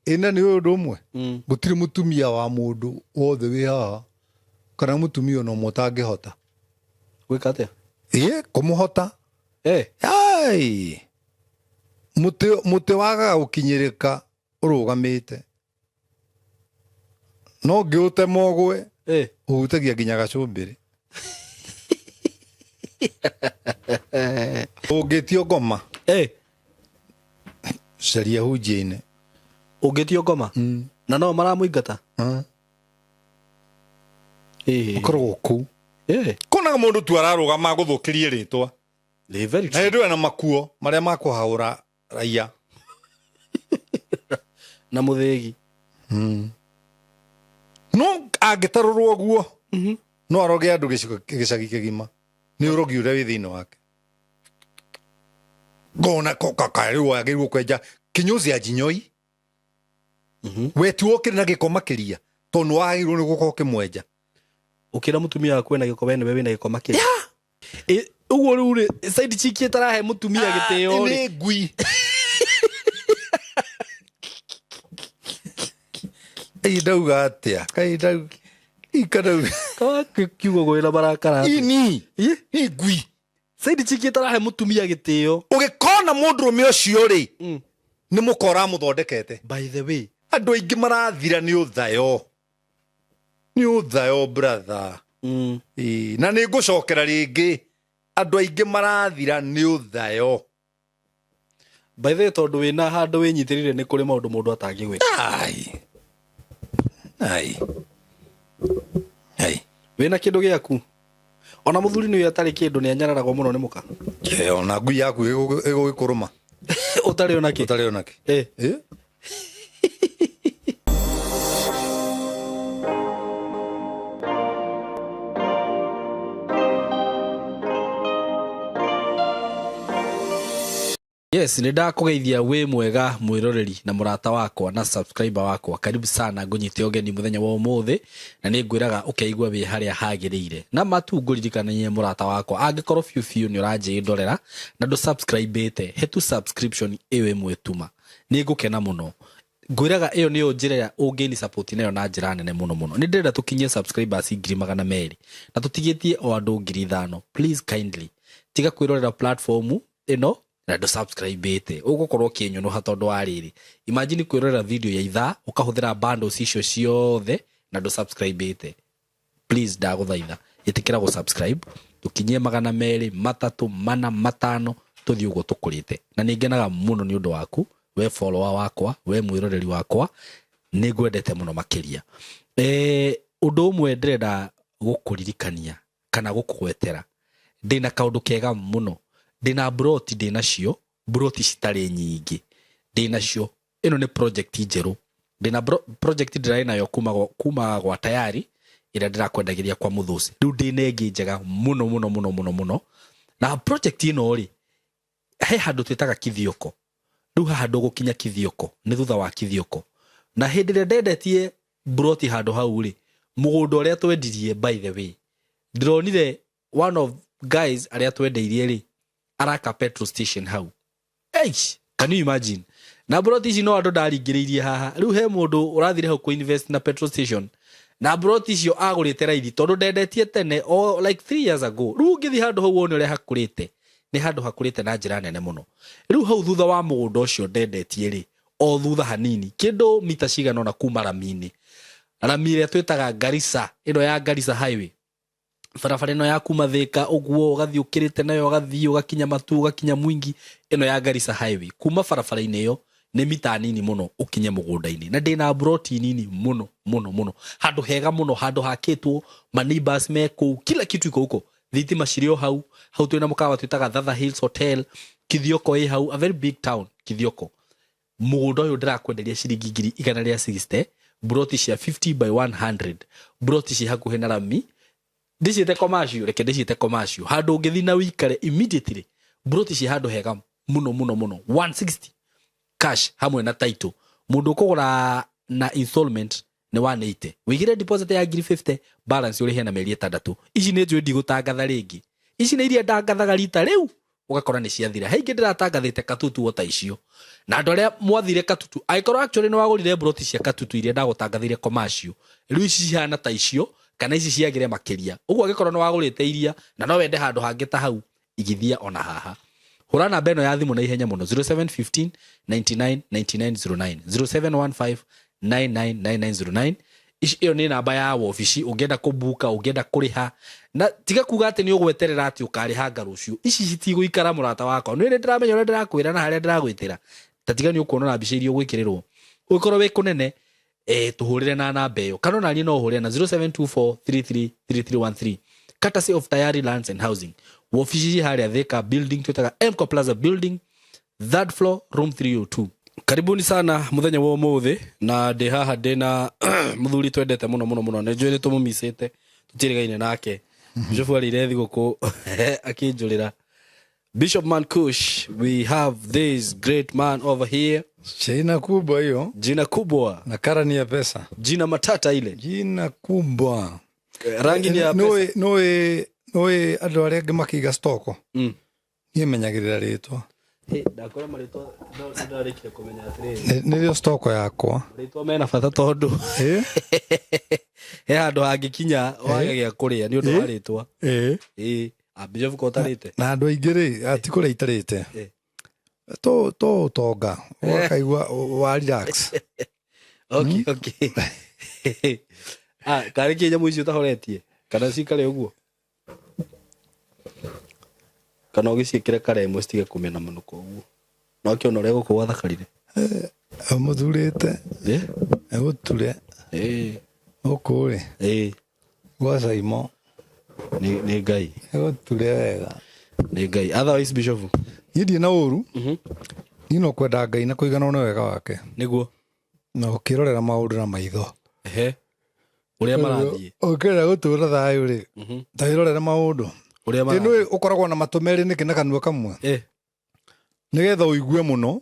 Ĩna nĩ ũndũ ũmwe, gũtirĩ mũtumia wa mũndũ wothe wĩ haha kana mũtumia ona ũmwe ũtangĩhota. Gwĩka atĩa? Ĩ kũmũhota. Ai! Mũtĩ wagaga gũkinyĩrĩka ũrũgamĩte, no ngĩũtema ũgwe, ũhutagia nginya gacũmbĩrĩ. Ũngĩtio ngoma, caria hunjia-inĩ. Ũngĩtio ngoma na no maramũingata? Ũkoragwo kũu. Konaga mũndũ tu ararũgama agũthũkĩrie rĩtwa. Nĩ very Na true. hĩndĩ ĩyo na makuo marĩa makũhaũra raia. Na mũthĩgi. No angĩtarũrwo guo, no aroge andũ gĩcagi kĩgima nĩ ũrogi ũrĩa wĩ thĩinĩ wake. Ngona rĩu wagĩrĩirwo kwenja kinyozi ya jinyoi. We ti wokĩrĩ na gĩko makĩria, tondũ wagĩrĩirwo nĩ gũkorwo ũkĩmwenja. Ũkĩra mũtumia waku ena gĩko, we nĩwe wĩna gĩko makĩria. Ũguo rĩu rĩ, side chick ĩtarahe mũtumia gĩtĩo rĩ. Nĩ ngui. Ĩ ndauga atĩa? Kaĩ ndauga ikadauga. Kawa kiugo gwĩna marakara atĩa? Ini. Ĩ? Nĩ ngui. Side chick ĩtarahe mũtumia gĩtĩo. Ũgĩkona mũndũrũme ũcio rĩ, nĩ mũka ũramũthondekete. By the way, andũ aingĩ marathira nĩ ũthayo. Nĩ ũthayo brother. Ĩ, na nĩ ngũcokera rĩngĩ, andũ aingĩ marathira nĩ ũthayo. By the way, tondũ wĩna handũ wĩnyitĩrĩire nĩ kũrĩ maũndũ mũndũ atangĩgwĩka. Ai. Ai. Ai. Wĩna kĩndũ gĩaku. Ona mũthuri nĩ atarĩ kĩndũ nĩ anyararagwo mũno nĩ mũka. Ona ngui yaku ĩgũgĩkũrũma. Ũtarĩ ona kĩ. Ũtarĩ ona kĩ. Yes, nĩ ndakũgeithia wĩ mwega mwĩroreri na mũrata wakwa na subscriber wakwa. Karibu sana, ngũnyite ũgeni mũthenya wa ũmũthĩ na nĩ ngwĩraga ũkeigua wĩ harĩa hagĩrĩire. Na matu ngũririkanagie mũrata wakwa, angĩkorwo biũ biũ nĩ ũranjĩndorera na ndũ subscribe-ĩte, he tu subscription ĩyo ĩmwe tuma. Nĩ ngũkena mũno. Ngwĩraga ĩyo nĩyo njĩra ĩrĩa ũngĩni support nayo na njĩra nene mũno mũno. Nĩ ndĩrenda tũkinyie subscribers ngiri magana merĩ na tũtigĩtie o andũ ngiri ithano. Please kindly tiga kwĩrorera platform ĩno na ndũ subscribe-ĩte. Ũgũkorwo ũkĩnyũnũha tondũ wa rĩrĩ. Imagine kwĩrorera video ya ithaa ũkahũthĩra bundles icio ciothe na ndũ subscribe-ĩte. Please ndagũthaitha ĩtĩkĩra gũ subscribe tũkinyie magana merĩ, matatũ, mana, matano, tũthiĩ ũguo tũkũrĩte. Na nĩ ngenaga mũno nĩ ũndũ waku, we follower wakwa, we mwĩroreri wakwa, nĩ ngwendete mũno makĩria. Ũndũ ũmwe ndĩrenda gũkũririkania kana gũkũgwetera, ndĩna kaũndũ kega mũno, ndĩna mburoti ndĩnacio, mburoti citarĩ nyingĩ ndĩnacio. Ĩno nĩ project njerũ, ndĩna project ndĩrarĩ nayo kuma gwa tayari ĩrĩa ndĩrakwendagĩria kwa Mũthũci. Rĩu ndĩna ĩngĩ njega mũno mũno mũno mũno mũno. Na project ĩno rĩ, he handũ twĩtaga Kithioko. Rĩu haha ndũgũkinya Kithioko, nĩ thutha wa Kithioko. Na hĩndĩ ĩrĩa ndendetie mburoti handũ hau rĩ, mũgũnda ũrĩa twendirie, by the way, ndĩronire one of guys arĩa twendeirie rĩ, araka petrol station hau. Eish, can you imagine? Na mburoti ici no andũ ndaringĩrĩirie haha. Rĩu he mũndũ ũrathire hau kũ-invest na petrol station. Na mburoti icio agũrĩte raithi tondũ ndendetie tene o like 3 years ago. Rĩu ũngĩthiĩ handũ hau wone ũrĩa hakũrĩte, nĩ handũ hakũrĩte na njĩra nene mũno. Rĩu hau thutha wa mũgũnda ũcio ndendetie rĩ, o thutha hanini, kĩndũ mita cigana ũna kuma rami-inĩ. Rami ĩrĩa twĩtaga Garissa, ĩno ya Garissa Highway. Barabara ĩno ya kuma Thika ũguo ũgathiĩ ũkĩrĩte nayo ũgathiĩ ũgakinya Matu ũgakinya Mwingi, ĩno ya Garissa Highway. Kuma barabara-inĩ ĩyo nĩ mita nini mũno ũkinye mũgũnda-inĩ. Na ndĩna mburoti nini mũno mũno mũno, handũ hega mũno, handũ hakĩtwo, ma neighbors me kũu, kila kitu iko huko. Thitima cirĩ o hau, hau twĩna mũkawa twĩtaga Thatha Hills Hotel, Kithioko ĩ hau, a very big town Kithioko. Mũgũnda ũyũ ndĩrakwenderia ciringi ngiri igana rĩa 60, mburoti cia 50 by 100, mburoti ci hakuhĩ na rami, ndĩciĩte commercial, reke ndĩciĩte commercial, handũ ũngĩthiĩ na ũikare immediately, mburoti ci handũ hega mũno mũno mũno, 160 cash hamwe na title. Mũndũ ũkũgũra na installment nĩ 180, wĩigĩre deposit ya ngiri 50, balance ũrĩhe na mĩeri ĩtandatũ. Ici nĩ njũĩ ndigũtangatha rĩngĩ, ici nĩ iria ndangathaga rita rĩu. Ũgakora nĩ ciathira. He ingĩ ndĩratangathĩte Katutu o ta icio, na andũ arĩa mwathire Katutu, angĩkorwo actually nĩ wagũrire mburoti cia Katutu iria ndagũtangathĩire commercial, rĩu ici cihana ta icio kana ici ciagĩre makĩria ũguo. Angĩkorwo nĩ wagũrĩte iria na no wende handũ hangĩ ta hau, igithia ona haha, hũra namba ĩno ya thimũ na ihenya mũno: 0715 99 9909, 0715 999909. Ici ĩyo nĩ namba ya wobici. Ũngĩenda kũbuka, ũngĩenda kũrĩha, na tiga kuga atĩ nĩ ũgweterera atĩ ũkarĩhanga rũciũ, ici citigũikara, mũrata wakwa. Nĩ ndĩramenya ũrĩa ndĩrakwĩra na harĩa ndĩragwĩtĩra, ta tiga nĩ ũkuona na mbica iria ũgwĩkĩrĩrwo. Ũngĩkorwo wĩ kũnene, tũhũrĩre na namba ĩyo, kana ona niĩ no ũhũrĩre na 0724333313, courtesy of Tayari Lands and Housing. Wobici ci harĩa Thika building twĩtaga Mco Plaza building, third floor, room 302. Karibuni sana muthenya wa umuthi, na ndĩ haha ndĩ na muthuri twendete muno muno muno. Nĩ njũĩ nĩ tũmũmicĩte, tũtiĩrĩgaine nake. Bishop arĩire thigũkũ akĩnjũrĩra. Bishop Man Kush, we have this great man over here. Jina kubwa hiyo. Jina kubwa. Na karani ya pesa. Jina matata ile. Jina kubwa. Rangi ni ya pesa. Nũĩ andũ arĩa angĩ makĩiga stoko, niĩ menyagĩrĩra rĩtwa. Hey, ndakora marĩtwa ndarĩkia kũmenya atĩrĩrĩ. Nĩrĩo stoko yakwa. Marĩtwa mena bata tondũ he handũ hangĩkinya wage gĩa kũrĩa nĩ ũndũ wa rĩtwa. Ĩĩ, Bishop ko ũtarĩte? Na andũ aingĩ rĩ, ati kũrĩa itarĩte, to ũtonga ũgakaigua wa relax. Okay. Ah, karĩ kĩ nyamũ icio ũtahoretie kana cikare ũguo, kana ũgĩciĩkĩre kara ĩmwe citige kũmena mũnuko ũguo, no kĩona ũrĩa gũkũ gwathakarire. Mũthurĩte gũture gũkũ rĩ, gwa Caimo. Nĩ Ngai. Gũture wega. Nĩ Ngai. Otherwise, Bishop? Niĩ ndirĩ na ũru. Niĩ no kwenda Ngai na kũiganwo nĩ wega wake, na ũkĩrorera maũndũ na maitho Ehe, ũrĩa marathiĩ. Ũkĩrenda gũtũra thayũ rĩ, ta wĩrorere maũndũ. Ũrĩa Ĩ, marathiĩ. nĩũĩ ũkoragwo na matũ merĩ nĩkĩ na kanua kamwe? Nĩgetha ũigue mũno,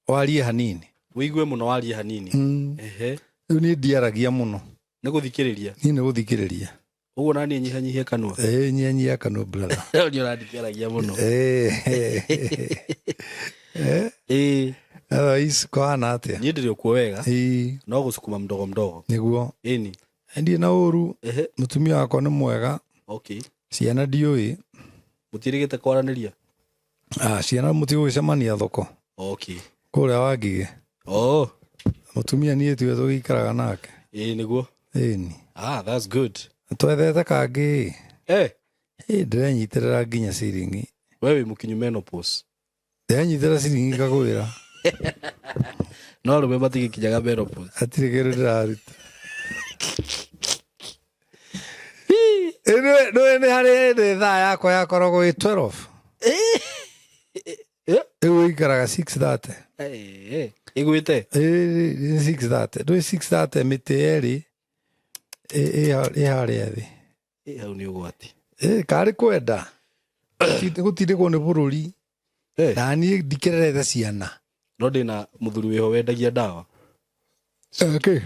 warie hanini. Wĩigue mũno, warie hanini. Ehe. Rĩu niĩ ndiaragia mũno. Nĩ gũthikĩrĩria. Niĩ nĩ gũthikĩrĩria. Ũguo naniĩ nyihanyihie kanua. Ĩ, nyihanyihia kanua, brother. Nĩ ũrandikĩaragia mũno. Ĩĩ. Otherwise kũhana atĩa? Niĩ ndĩrĩ okuo wega. No gũcukuma mdogo mdogo. Ĩni. Ndirĩ na ũru. Mũtumia wakwa nĩ mwega. Ciana ndiũĩ. Mũtiĩrĩgĩte kwaranĩria? Ah, ciana mũtigũgĩcemania thoko kũrĩa Wangigĩ. Mũtumia niĩ tiwe tũgĩikaraga nake. Ĩĩ, nĩguo. Ĩni. Ah, that's good. Twethete kangĩ. Ĩ, ndĩrenyitĩrĩra nginya ciringi. We wĩ mũkinyu menopause. Ndĩrenyitĩrĩra ciringi ngagwĩra. No arũme matigĩkinyaga menopause. Hatirĩ kĩndũ ndĩraruta. Ĩ, nĩũĩ nĩ harĩ hĩndĩ thaa yakwa yakoragwo ĩ 12. Rĩu ĩikaraga 6:30. Ĩgwĩte. Ĩ, nĩ 6:30. Ndũĩ 6:30 mĩtĩ yerĩ ĩ harĩa thĩ. Ĩ, hau nĩ ũgwati. Ĩ, karĩ kwenda gũtindĩkwo nĩ bũrũri, na niĩ ndikererete ciana. No ndĩna mũthuri wĩho wendagia ndawa. Okay.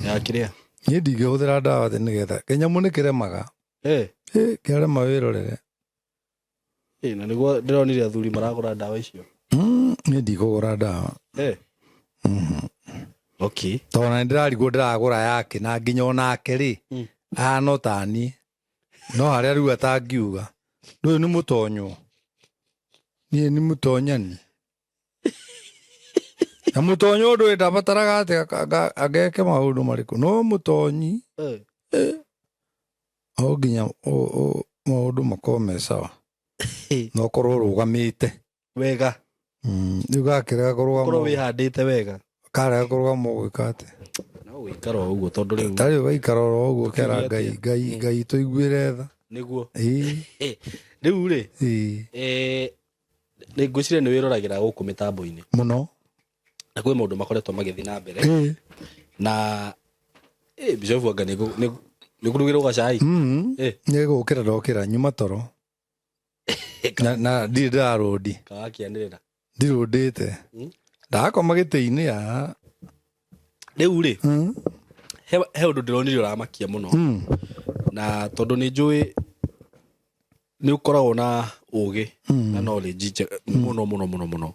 Ya kĩrĩa. Niĩ ndingĩhũthĩra ndawa atĩ nĩgetha kĩnyamũ nĩ kĩremaga. Ĩ, kĩarema wĩrorere. Ĩ, na nĩguo ndĩronire athuri maragũra ndawa icio. Niĩ ndikũgũra ndawa. Tondũ na nĩndĩrarigwo ndĩragũra yake, na nginya onake rĩ, ahana o ta niĩ, no harĩa rĩu atangiuga ndũyũ nĩ mũtonywo, niĩ nĩ mũtonyani, na mũtonywo ndũĩ ndabataraga atĩ ageke maũndũ marĩkũ, no mũtonyi o nginya maũndũ makorwo me sawa na ũkorwo ũrũgamĩte wega. Rĩu gakĩrega korwo kũrũgama, wĩhandĩte wega. Karega kũrũgama ũgwĩka atĩa? No gũikara o ũguo tondũ rĩu Tarĩ ũgaikara oro ũguo, kera Tũkiuge Ngai atĩa? Ngai, Ngai tũiguĩre tha. Nĩguo. Ĩĩ. Rĩu rĩ, nĩ ngwĩciria nĩ wĩroragĩra gũkũ mĩtambo-inĩ Mũno. Na kwĩ maũndũ makoretwo magĩthiĩ na mbere na Bishop anga nĩ kũrugĩrwo gacai? Nĩ gũkĩra ndokĩra, nyuma toro na ndirĩ ndĩrarũndi. Kawakĩanĩrĩra. Ndirũndĩte. Ndakoma gĩtĩ-inĩ haha. Rĩu rĩ, he ũndũ ndĩronire ũramakia mũno, na tondũ nĩ njũĩ nĩ ũkoragwo na Ũgĩ na knowledge njega mũno mũno mũno mũno.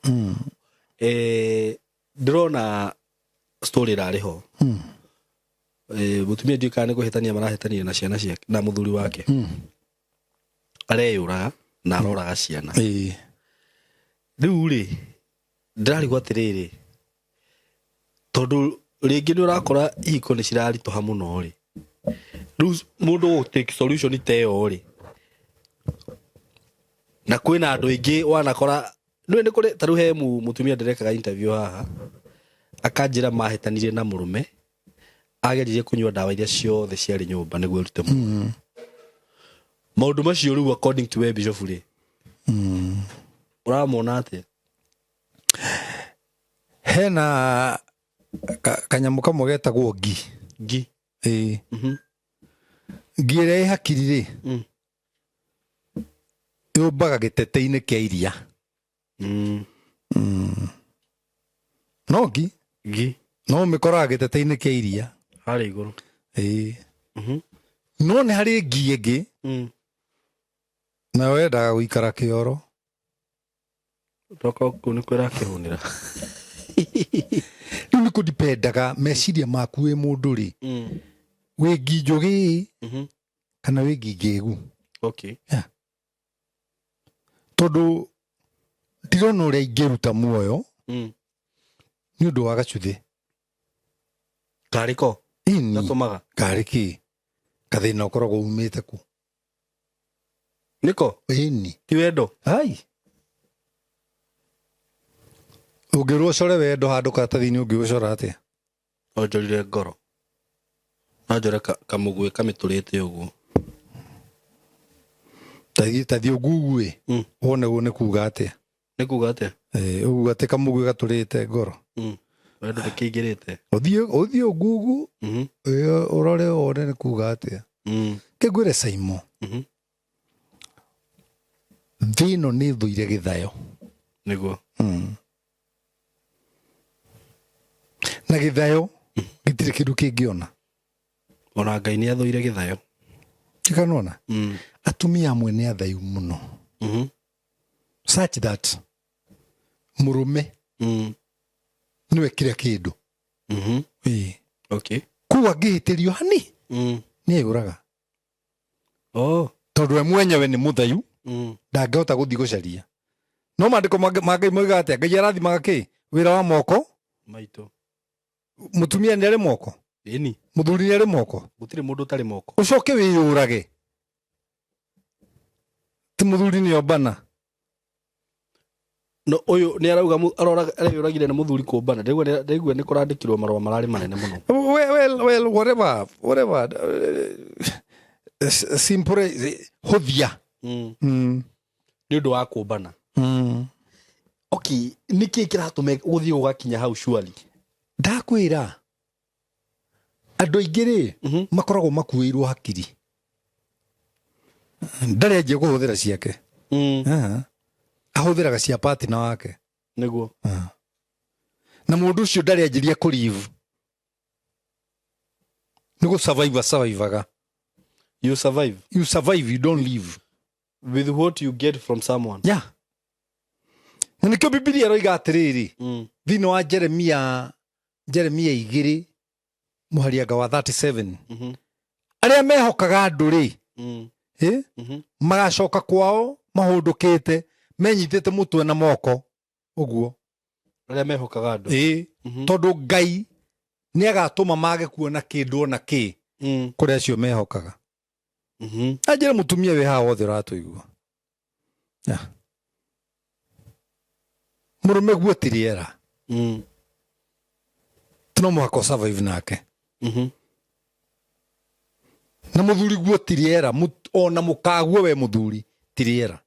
Ndĩrona story ĩrarĩ ho. Mũtumia ndiũĩ kana nĩ kũhĩtania marahĩtania na ciana ciake na mũthuri wake. Areyũraga na aroraga ciana. Rĩu rĩ, ndĩrarigwo atĩrĩrĩ, tondũ rĩngĩ nĩ ũrakora ihiko nĩ ciraritũha mũno rĩ, rĩu mũndũ gũ take solution ta ĩyo rĩ, na kwĩna andũ aingĩ wanakora nĩ kũrĩ ta rĩu he mũtumia ndĩrekaga interview haha, akanjĩra mahĩtanirie na mũrũme, ageririe kũnyua ndawa iria ciothe ciarĩ nyũmba nĩguo erute muoyo. Maũndũ macio rĩu, according to we Bishop rĩ, ũramona atĩa? Hena kanyamũ kamwe getagwo ngi. Ngi? Ĩĩ. Ngi ĩrĩa ĩ hakiri rĩ, yũmbaga gĩtete-inĩ kĩa iria. No ngi. Ngi. No ũmĩkoraga gĩtete-inĩ kĩa iria. Harĩa igũrũ. Ĩĩ. No nĩ harĩ ngi ĩngĩ, nayo yendaga gũikara kĩoro. Toka kũu nĩ kwĩrakĩhũnĩra. Rĩu nĩ kũdipendaga meciria maku wĩ mũndũ rĩ, wĩ ngi njũgĩ kana wĩ ngi ngĩgu. Tondũ ndirona ũrĩa ingĩruta muoyo nĩ ũndũ wa gacuthĩ. Karĩko? Ĩni. Gatũmaga. Karĩ kĩ kathĩna ũkoragwo umĩte kũ? Nĩko? Ĩni. Ti wendo? Ai, ũngĩrwo ũcore wendo handũ karatathi-inĩ, ũngĩũcora atĩa? No njorire ngoro, no njore kamũguĩ kamĩtũrĩte ũguo. Tathiĩ ũngugue. Wone ũguo nĩ kuga atĩa. Nĩ kuga atĩa? Ũguo atĩ kamũguĩ gatũrĩte ngoro. Wendo nĩkĩingĩrĩte. Ũthiĩ ũngugu, ũrore wone nĩ kuga atĩa. Kĩngwĩre Saimo, thĩ ĩno nĩ thũire gĩthayo. Nĩguo. Na gĩthayo gĩtirĩ kĩndũ kĩngĩona. Ona Ngai nĩ athũire gĩthayo. Kikanona atumia amwe nĩ athayu mũno, such that mũrũme nĩwe kĩrĩa kĩndũ. Ĩĩ. Koguo angĩhĩtĩrio hani, nĩ eyũraga. Tondũ we mwenyewe nĩ mũthayu, ndangĩhota gũthiĩ gũcaria. No maandĩko ma Ngai moigaga atĩa? Ngai arathimaga kĩ? Wĩra wa moko. Maitũ. Mũtumia nĩ arĩ moko? Ĩni. Mũthuri nĩ arĩ moko? Gũtirĩ mũndũ ũtarĩ moko. Ũcoke wĩyũrage ti mũthuri nĩ ombana. No ũyũ nĩ arauga areyũragire nĩ mũthuri kũmbana. Ndaigua nĩ kũrandĩkirwo marũa mararĩ manene mũno. Well, whatever, simple, hũthia. Nĩ ũndũ wa kũmbana. Okay, nĩkĩ kĩratũma gũthiĩ gũgakinya hau surely? Ndakwĩra, andũ aingĩ rĩ, makoragwo makuĩirwo hakiri, ndarĩ anjia kũhũthĩra ciake. Aha. Ahũthĩraga cia partner wake. Nĩguo. Na mũndũ ũcio ndarĩ anjĩria kũlive, nĩ gũ survive survivaga. You survive. You survive, you don't live. With what you get from someone. Yeah, na nĩkĩo Bibilia ĩroiga atĩrĩrĩ, thĩinĩ wa Jeremia 2 mũharianga wa 37, arĩa mehokaga andũ rĩ, magacoka kwao mahũndũkĩte, menyitĩte mũtwe na moko ũguo. Arĩa mehokaga andũ. Ĩĩ. Tondũ Ngai nĩ agatũma mage kuona kĩndũ ona kĩ kũrĩ acio mehokaga. Anjĩre mũtumia wĩ haha wothe ũratũigua. Yeah. Mũrũme guo ti rĩera. Ti no mũhaka ũsurvive nake. Na mũthuri guo ti rĩera, ona mũkaguo we mũthuri ti rĩera.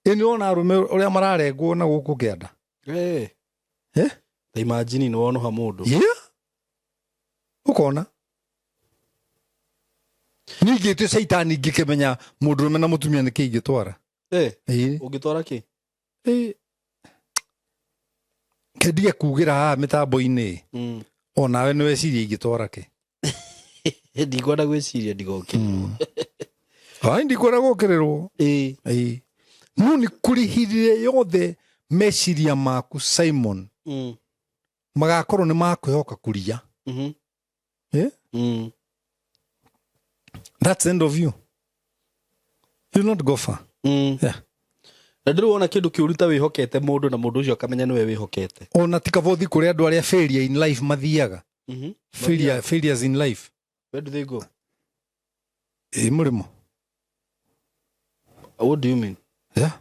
Ĩ nĩ wona arũme ũrĩa mararengwo na gũkũ kĩanda? Eh? Ta imagine nĩ wonoha mũndũ. Yeah. Ũkona ningĩ tĩ caitani ngĩkĩmenya mũndũrũme na mũtumia nĩ kĩ ingĩtwara. Ĩĩ. Ũngĩtwara kĩ? Ĩĩ. Kendige kugĩra haha mĩtambo-inĩ. Onawe nĩ weciria ingĩtwara kĩ? Ndikwenda gwĩciria ndigokĩrĩrwo. Ai, ndikwenda gũkĩrĩrwo. Ĩĩ. Ĩĩ. No nĩ kũrĩ hĩndĩ yothe meciria maku Simon magakorwo nĩ makwĩhoka kũria. Eh? That's the end of you. You'll not go far. Yeah. Na ndä wona kä ndå kä å ruta wä hokete må ndå na må ndå å cio akamenya nä we wä hokete. Ona ti kaba ũthiĩ kũrĩ andũ arĩa failure in life mathiaga. Failures in life. Where do they go? Ĩ mũrĩmo. What do you mean? Yeah.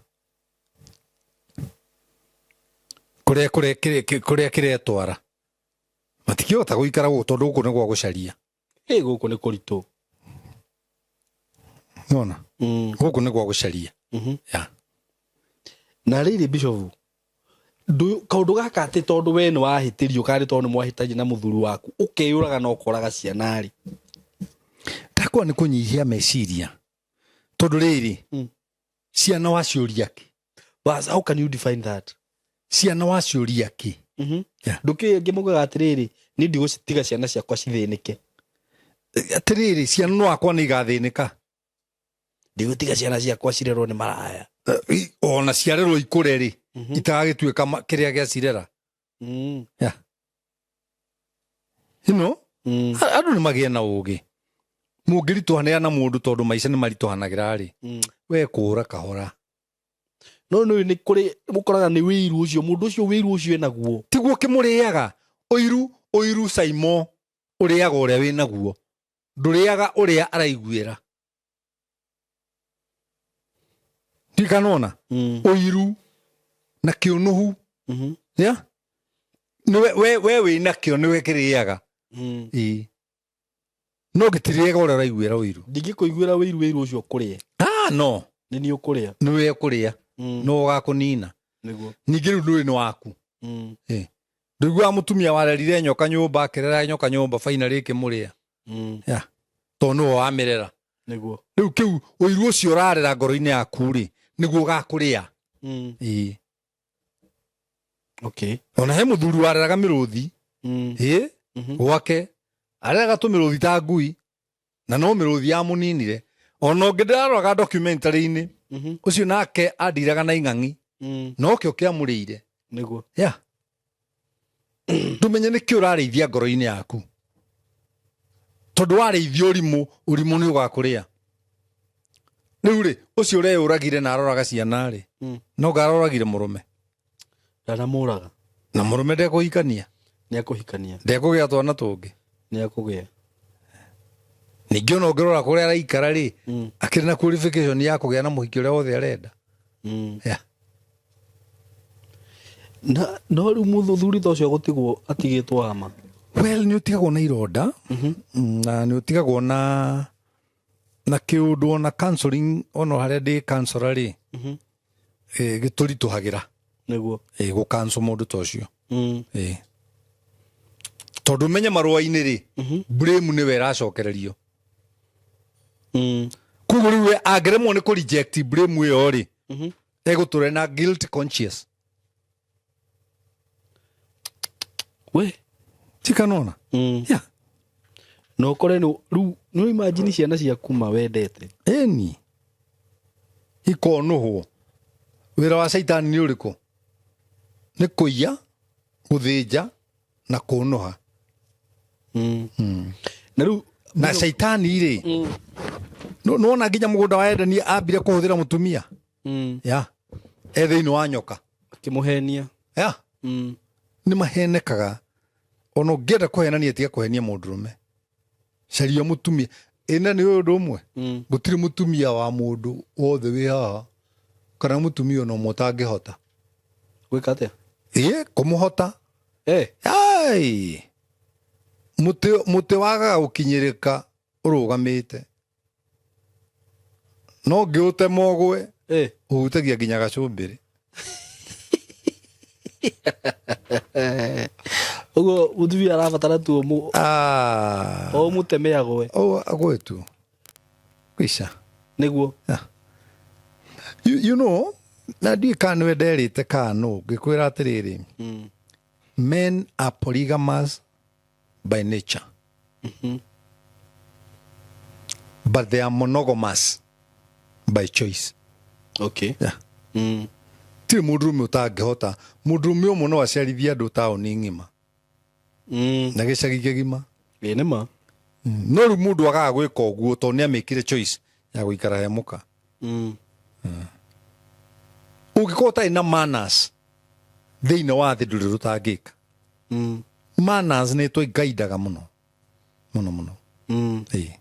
Kũrĩa kũrĩa kũrĩa kĩretwara. Matikĩhota gũikara gũkũ tondũ gũkũ nĩ gwa gũcaria. Ĩ gũkũ nĩ kũritũ. Nĩwona? Gũkũ nĩ gwa gũcaria. Yeah. Na rĩrĩ Bishop, kaũndũ gaka atĩ tondũ we nĩ wahĩtĩrio kana nĩ tondũ nĩ mwahĩtania na mũthuri waku ũkeyũraga na ũkoraga ciana rĩ. Ndakwa nĩ kũnyihia meciria. Tondũ rĩrĩ, ciana waciũria kĩ? Bas, how can you define that? Ciana waciũria kĩ? Yeah. Ndũkĩũĩ angĩ maugaga atĩrĩrĩ, niĩ ndigũcitiga ciana ciakwa cithĩnĩke. Atĩrĩrĩ, ciana no akwa nĩ igathĩnĩka. Ndigũtiga ciana ciakwa cirerwo nĩ maraya. Ona ciarerwo ikũre rĩ, itagagĩtuĩka kĩrĩa gĩacirera. Yeah. You know? Andũ nĩ magĩe na ũgĩ. Mũngĩritũhanĩra na mũndũ tondũ maica nĩ maritũhanagĩra rĩ, we kũũra kahora. No nĩ nĩ kũrĩ mũkoraga nĩ wĩiru ũcio, mũndũ ũcio wĩiru ũcio enaguo. Tiguo kĩmũrĩaga. Ũiru, ũiru Saimo, ũrĩaga ũrĩa wĩnaguo. Ndũrĩaga ũrĩa araiguĩra. Ndikanona? Ũiru na kĩũnũhu. Yeah? Nĩwe, we wĩna kĩo nĩwe kĩrĩaga. Ĩĩ. No gĩtirĩaga ũrĩa ũraiguĩra ũiru. Ndingĩkũiguĩra wĩiru, wĩiru ũcio ũkũrĩe. No. Nĩ niĩ ũkũrĩa. Nĩwe ũkũrĩa. No ũgakũnina. Nĩguo. Ningĩ rĩu ndũrĩ nĩ waku. Ndũiguaga mũtumia warerire nyoka nyũmba, akĩrera nyoka nyũmba, finally ĩkĩmũrĩa. Yeah. Tondũ nĩwe wamĩrera. Nĩguo. Rĩu kĩu ũiru ũcio ũrarera ngoro-inĩ yaku rĩ, nĩguo ũgakũrĩa. Ĩĩ. Okay. Ona he mũthuri wareraga mĩrũthi. Ĩĩ. Gwake. Areraga tũmĩrũthi ta ngui. Na no mĩrũthi yamũninire. Ona ũngĩ ndĩraroraga documentary-inĩ. Ũcio nake andiraga na ing'ang'i. No kĩo kĩamũrĩire. Nĩguo. Yeah. Ndũmenye nĩkĩ ũrarĩithia ngoro-inĩ yaku. Tondũ warĩithia ũrimũ, ũrimũ nĩ ũgakũrĩa. Rĩu rĩ, ũcio ũreyũragire na aroraga ciana rĩ, no ngaroragire mũrũme. Ndanamũraga. Na mũrũme ndekũhikania. Nĩekũhikania. Ndekũgĩa twana tũngĩ. Nĩekũgĩa. Ningĩ ona ũngĩrora kũrĩa araikara rĩ, akĩrĩ na qualification ya kũgĩa na mũhiki ũrĩa wothe arenda. Yeah. Na no rĩu mũthuri ta ũcio gũtigwo atigĩtwo ama. Well, nĩ ũtigagwo na ironda. Na nĩ ũtigagwo na kĩũndũ ona counseling, ona harĩa ndĩ counselor rĩ, gĩtũritũhagĩra. Nĩguo. Gũ-counsel mũndũ ta ũcio. Tondũ ũmenye marũa-inĩ rĩ, blame nĩwe ĩracokererio. Koguo rĩu we angĩremwo nĩ kũ-reject blame ĩyo rĩ, egũtũra na guilt conscious. We. Tikanona? Yeah. Na ũkore nĩ rĩu nĩ imagine ciana ciaku ma wendete. Ĩni. Ikonũhwo. Wĩra wa caitani nĩ ũrĩkũ? Nĩ kũiya, gũthĩnja na kũnũha. Na rĩu na caitani rĩ, nĩwona nginya mũgũnda wa Edeni ambire kũhũthĩra mũtumia. Yeah. E thĩinĩ wa nyoka. Akĩmũhenia. Yeah. Nĩ mahenekaga. Ona ũngĩenda kũhenania tiga kũhenia mũndũrũme. Caria mũtumia. Ĩna nĩ ũndũ ũmwe. Gũtirĩ mũtumia wa mũndũ wothe wĩ haha kana mũtumia ona ũmwe ũtangĩhota. Gwĩka atĩa? Ĩĩ, kũmũhota. Ai. Mũtĩ wagaga gũkinyĩrĩka ũrũgamĩte. No ngĩũtema ũgwe, ũhutagia nginya gacũmbĩrĩ. Ũguo mũtumia arabatara tu o mũteme agwe. O agwe tu. Kwisha. Nĩguo. Yeah. You know, na ndiĩ kana nĩwe nderĩte kana nũ, ngĩkwĩra atĩrĩrĩ. Men are polygamous by nature. But they are monogamous by choice. Okay. Yeah. Tirĩ mũndũrũme ũtangĩhota. Mũndũrũme ũmwe no aciarithie andũ taũni ng'ima. Na gĩcagi kĩgima. Ĩĩ nĩ ma. No rĩu mũndũ agaga gwĩka ũguo tondũ nĩ amĩkire choice ya gũikara he mũka. Ũngĩkorwo ũtarĩ na manners thĩinĩ wa thĩ ndũrĩ rũtangĩka. Manners nĩ tũingaindaga mũno. Mũno mũno. Ĩĩ.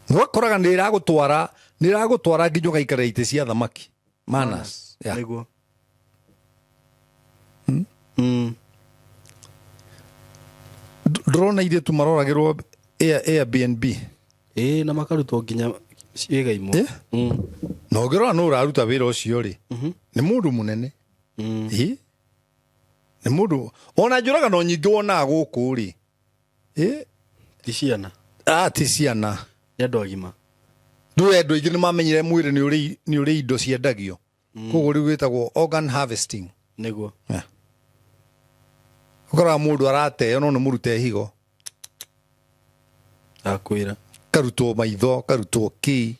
Ũgakoraga nĩ ĩragũtwara, nĩ ĩragũtwara nginya ũgaikara itĩ cia thamaki. Manners. Yeah. Nĩguo. Ndũrona airĩtu maroragĩrwo Airbnb. Ĩĩ na makarutwo nginya ciĩga imwe. Na ũngĩrora nũ ũraruta wĩra ũcio rĩ, nĩ mũndũ mũnene. Ĩĩ. Nĩ mũndũ ona njũragano nyingĩ wonaga gũkũ rĩ. Ĩĩ. Ti ciana. Ti ciana. Nĩ andũ agima. Ndũĩ andũ aingĩ nĩ mamenyire mwĩrĩ nĩ ũrĩ indo ciendagio. Koguo rĩu wĩtagwo organ harvesting. Nĩguo. Yeah. Ũkoraga mũndũ arateo no nĩ mũrute higo. Akwĩra. Karutwo maitho, karutwo kĩ.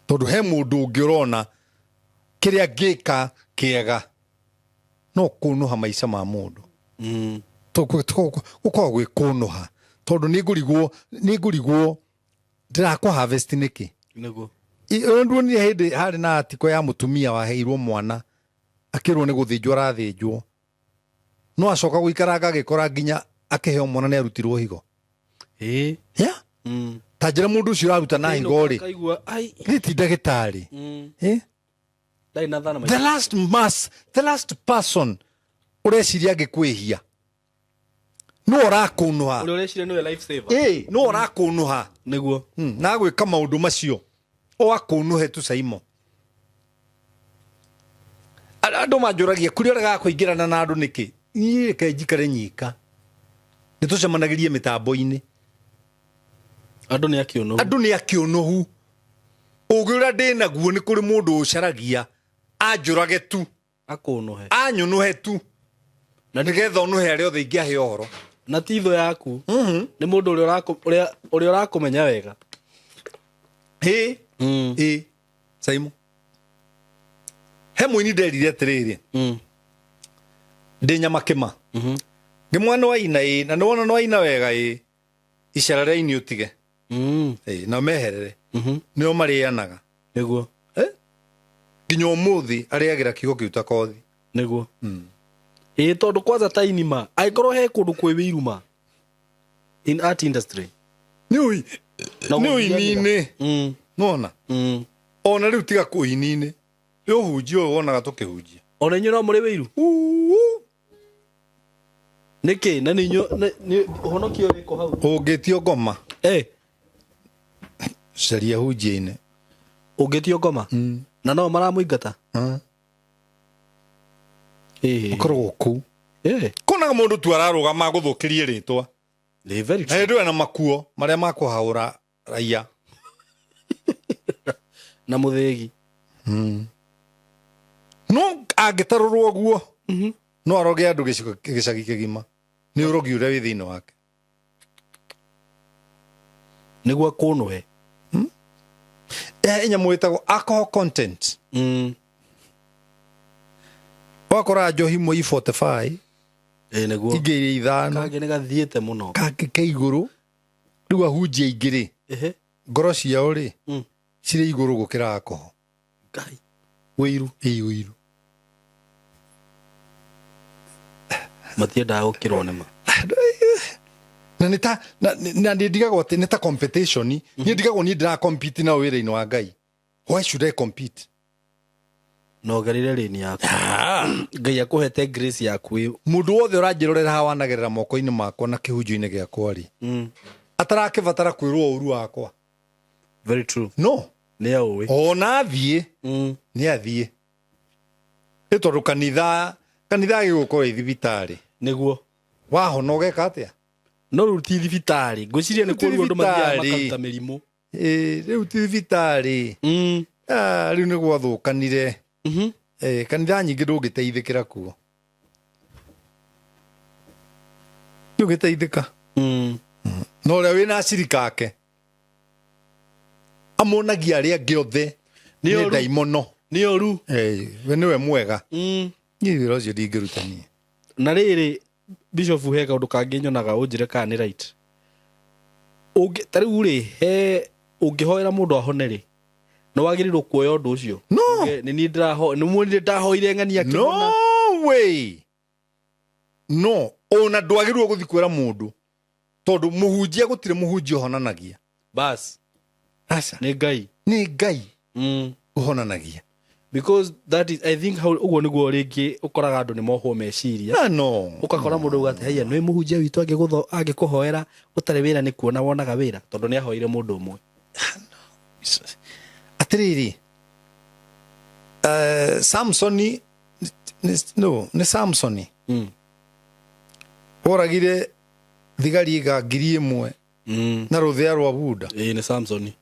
Tondũ he mũndũ ũngĩ ũrona kĩrĩa angĩka kĩega no kũnũha maica ma mũndũ. Gũkoragwo gwĩ kũnũha. Tondũ nĩ ngũrigwo ndĩrakũ harvest nĩkĩ? Nĩguo. Ũrĩa nduonire hĩndĩ harĩ na article ya mũtumia waheirwo mwana akĩrwo nĩ gũthĩnjwo arathĩnjwo. No acoka gũikaranga agĩkora nginya akĩheo mwana nĩ arutirwo higo. Ĩĩ. Yeah? Ta njĩra mũndũ ũcio ũraruta na higo rĩ. Kaigua, ai. Nĩ ti ndagĩtarĩ. Ĩ? Ndarĩ na thana The last mass, the last person ũreciria angĩkwĩhia. No ũrakũnũha. Ũrĩa ũreciria nĩwe life saver. Ĩ, no ũrakũnũha. Nĩguo. Na agwĩka maũndũ macio. O akũnũhe tu Saimo. Andũ manjũragia kũrĩa ũregaga kũingĩrana na andũ nĩkĩ? Niĩ reke njikare nyika. Nĩ tũcemanagĩrie mĩtambo-inĩ. Andũ nĩ akĩũnũhu. Andũ nĩ akĩũnũhu. Ũgĩ ũrĩa ndĩ naguo nĩ kũrĩ mũndũ ũcaragia anjũrage tu. Akũnũhe. Anyũnũhe tu. Na nĩgetha ũnũhe arĩa othe ingĩahe ũhoro. Na ti thũ yaku. Nĩ mũndũ ũrĩa ũrakũmenya wega. Ĩ. Ĩ. Saimo. He mũini nderire atĩrĩrĩ. Ndĩ Nyamakĩma. Ngĩ mwana wa ina ĩ, na nĩ wona nĩ waina wega ĩ. Icara rĩa ini ũtige. Ĩ, na meherere. Nĩo marĩanaga. Nĩguo. Nginya ũmũthĩ arĩagĩra kiugo kĩu ta kothi. Nĩguo. Ĩ, tondũ kwanza ta inima, angĩkorwo he kũndũ kwĩ wĩiru ma in art industry. Nĩ Na ũini-inĩ. Nĩwona? Ona rĩu tiga kũini-inĩ. Nĩ ũhunjia ũyũ wonaga tũkĩhunjia. Ona inyuĩ no mũrĩ wĩiru? Uu. Nĩkĩ? Na nĩ inyuĩ, nĩ ũhonokio ũrĩkũ hau? Ũngĩtio ngoma. Caria hunjia-inĩ. Ũngĩtio ngoma? Na no maramũingata? Ũkoragwo kũu. Konaga mũndũ tu ararũgama agũthũkĩrie rĩtwa. Nĩ very Na true. hĩndĩ ĩyo ena makuo marĩa makũhaũra raia. Na mũthĩgi. No angĩtarũrwo ũguo, no aroge andũ gĩcagi kĩgima. Nĩ ũrogi ũrĩa wĩ thĩinĩ wake. Nĩguo akũnũhe. Nyamũ ĩtagwo alcohol content. Wakora njohi imwe i 45. Nĩguo. Ingĩ irĩ ithano. Kangĩ nĩ gathiĩte mũno. Kangĩ ke igũrũ. Rĩu ahunjia aingĩ rĩ, ngoro ciao rĩ, cirĩ igũrũ gũkĩra alcohol. Ngai. Wĩiru. Ĩĩ, wĩiru. Matiendaga gũkĩrwo nĩ ma. Na nĩ ta, na, na nĩ ndigagwo atĩ nĩ ta competition. Niĩ ndigagwo niĩ ndĩra compete nao wĩra-inĩ wa Ngai. Why should I compete? No gerire lane yaku. Ngai akũhete grace yaku ĩ. Mũndũ wothe ũranjĩrorera haha wanagerera moko-inĩ makwa na kĩhunjio-inĩ gĩakwa rĩ, atarakĩbatara kwĩrwo ũru wakwa. Very true. No. Nĩ aũĩ. Ona athiĩ, nĩ athiĩ. Nĩ tondũ kanitha agĩgũkorwo ĩ thibitarĩ. Nĩguo. Wahona ũgeka atĩa? No rĩu ti thibitarĩ. Ngwĩciria nĩ Rĩu ti kũrĩ andũ mathiaga thibitarĩ. makaruta mĩrimũ. Ĩ, rĩu ti thibitarĩ. Rĩu nĩ gwathũkanire. Kanitha nyingĩ ndũngĩteithĩkĩra kuo. Ndũngĩteithĩka. No ũrĩa wĩna acirika ake amonagia arĩa angĩ othe Nĩ nĩ ũru. ndaimono. Nĩ oru. Eh, we nĩwe mwega. Niĩ wĩra ũcio ndingĩruta niĩ. Na rĩrĩ, bishop, he kaũndũ kangĩ nyonaga, ũnjĩre kana nĩ right. Ũngĩ ta rĩu rĩ, he ũngĩhoera mũndũ ahone rĩ, nĩ wagĩrĩirwo kuoya ũndũ ũcio? No. Uge, nĩ niĩ ndĩraho, nĩ muonire ndahoire ng'ania akĩhona. No way, no ona ndwagĩrĩirwo gũthiĩ kwĩra mũndũ, tondũ mũhunjia, gũtirĩ mũhunjia ũhonanagia. Bas. Aca. Nĩ Ngai. Nĩ Ngai ũhonanagia. Because that is, I think, how ũguo nĩguo rĩngĩ ũkoraga andũ nĩ mohwo meciria. Na no. Ũgakora mũndũ uga atĩ, haiya, nĩ mũhunjia witũ angĩkũhoera ũtarĩ wĩra, nĩ kuona wonaga wĩra, tondũ nĩ ahoire mũndũ ũmwe. Atĩrĩrĩ, Samsoni no nĩ Samsoni oragire thigari iga 1,000 na rũthĩa rwa bunda. Ĩĩ, nĩ Samsoni.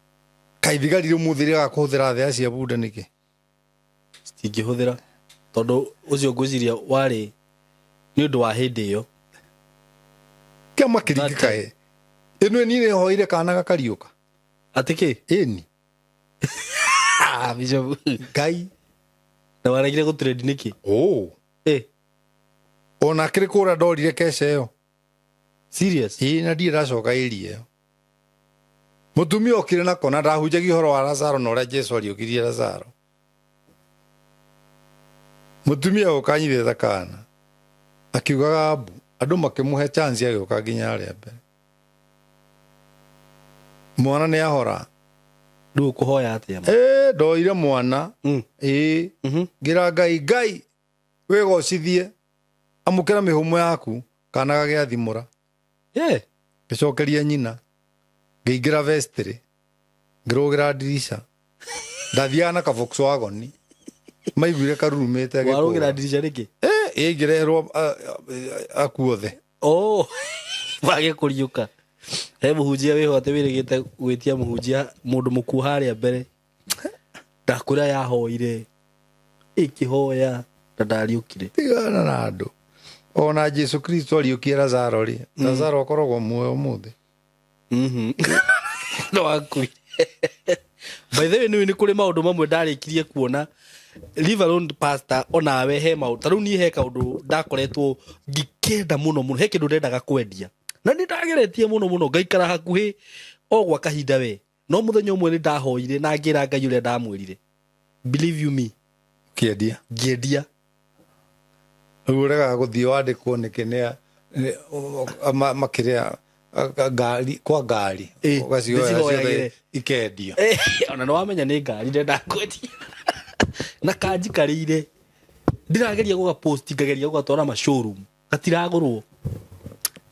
Kaĩ thigari rĩu rĩgaga kũhũthĩra thĩa cia bunda nĩkĩ? Citingĩhũthĩra, tondũ ũcio ngwĩciria warĩ nĩ ũndũ wa hĩndĩ ĩyo. Kĩa makĩringĩ kaĩ ĩno niĩ nĩ hoire kana gakariũka. Atĩ kĩ? Ĩni. Ah, bishop. Ngai. Na waregire gũtrend nĩkĩ? Oh. Eh. Ona akĩrĩ kũra ndorire keca ĩyo. Serious? Ĩĩ, na ndirĩ ndacoka ĩria ĩyo. Mũtumia okire nako na ndahunjagia ũhoro wa Lazaro na ũrĩa Jesu ariũkirie Lazaro. Mũtumia ũka anyitĩte kana akiugaga mbu, andũ makĩmũhe chance, agĩũka nginya harĩa mbere, mwana nĩ ahora. Rĩu ũkũhoya atĩa? Ĩ, ndoire mwana. Ĩ, ngĩra Ngai, Ngai wĩgocithie, amũkĩra mĩhũmũ yaku. Kana gagĩathimũra. Ngĩcokeria nyina, ngĩingĩra vestry, ngĩrũgĩra ndirica. Ndathiaga na ka Volkswagen, maiguire karurumĩte. Warũgĩra ndirica nĩkĩ? Ĩ, ngĩreherwo akuothe. Oh, wage kũriũka. He mũhunjia wĩho atĩ wĩrĩgĩte gwĩtia mũhunjia mũndũ mũkuo harĩa mbere, ndakwĩra yahoire ĩkĩhoya na ndariũkire. Tigana na andũ. Ona Jesu Kristo ariũkie Lazaro rĩ, Lazaro akoragwo muoyo ũmũthĩ? No wakuire. By the way, nĩ kũrĩ maũndũ mamwe ndarĩkirie kuona, leave alone pastor, onawe he maũndũ ta rĩu niĩ he kaũndũ ndakoretwo ngĩkenda mũno mũno, he kĩndũ ndendaga kwendia na nĩ ndageretie mũno mũno, ngaikara hakuhĩ o gwa kahinda we, no mũthenya ũmwe nĩ ndahoire na ngĩra Ngai ũrĩa ndamwĩrire, believe you me. Kĩendia. Ngĩendia. Rĩu ũregaga gũthiĩ wandĩkwo nĩkĩ? Nĩ makĩrĩa ngari kwa ngari. Ũgacioya ndĩcihoyagĩre. ciothe ikendio. Ona nĩ wamenya nĩ ngari ndendaga kwendia na kanjikarĩire, ndĩrageria gũgapost, ngageria gũgatwara ma showroom, gatiragũrwo.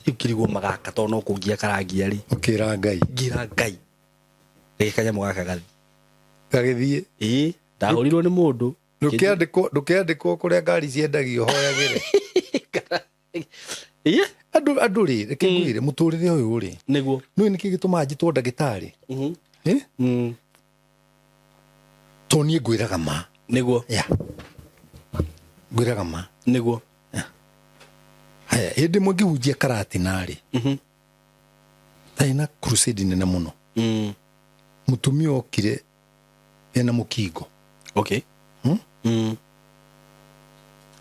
Rĩu kĩrigwo magaka tondũ no kũngia karangia rĩ. Ũkĩra Ngai. Ngĩra Ngai, reke kanyamũ gaka gathi. Gagĩthiĩ. Ĩĩ, ndahũrirwo nĩ mũndũ. Ndũkĩandĩkwo kũrĩa ngari ciendagio hoyagĩre. Ĩĩ. Andũ rĩ, reke ngwĩre, mũtũrĩre ũyũ rĩ, nĩũĩ nĩkĩ gĩtũmaga njĩtwo ndagĩtarĩ? Eh? Tondũ niĩ ngwĩraga ma. Ya, ngwĩraga ma. Haya, hĩndĩ ĩmwe ngĩhunjia Karatina rĩ, ndarĩ na crusade nene mũno. Mũtumia okire ena mũkingo.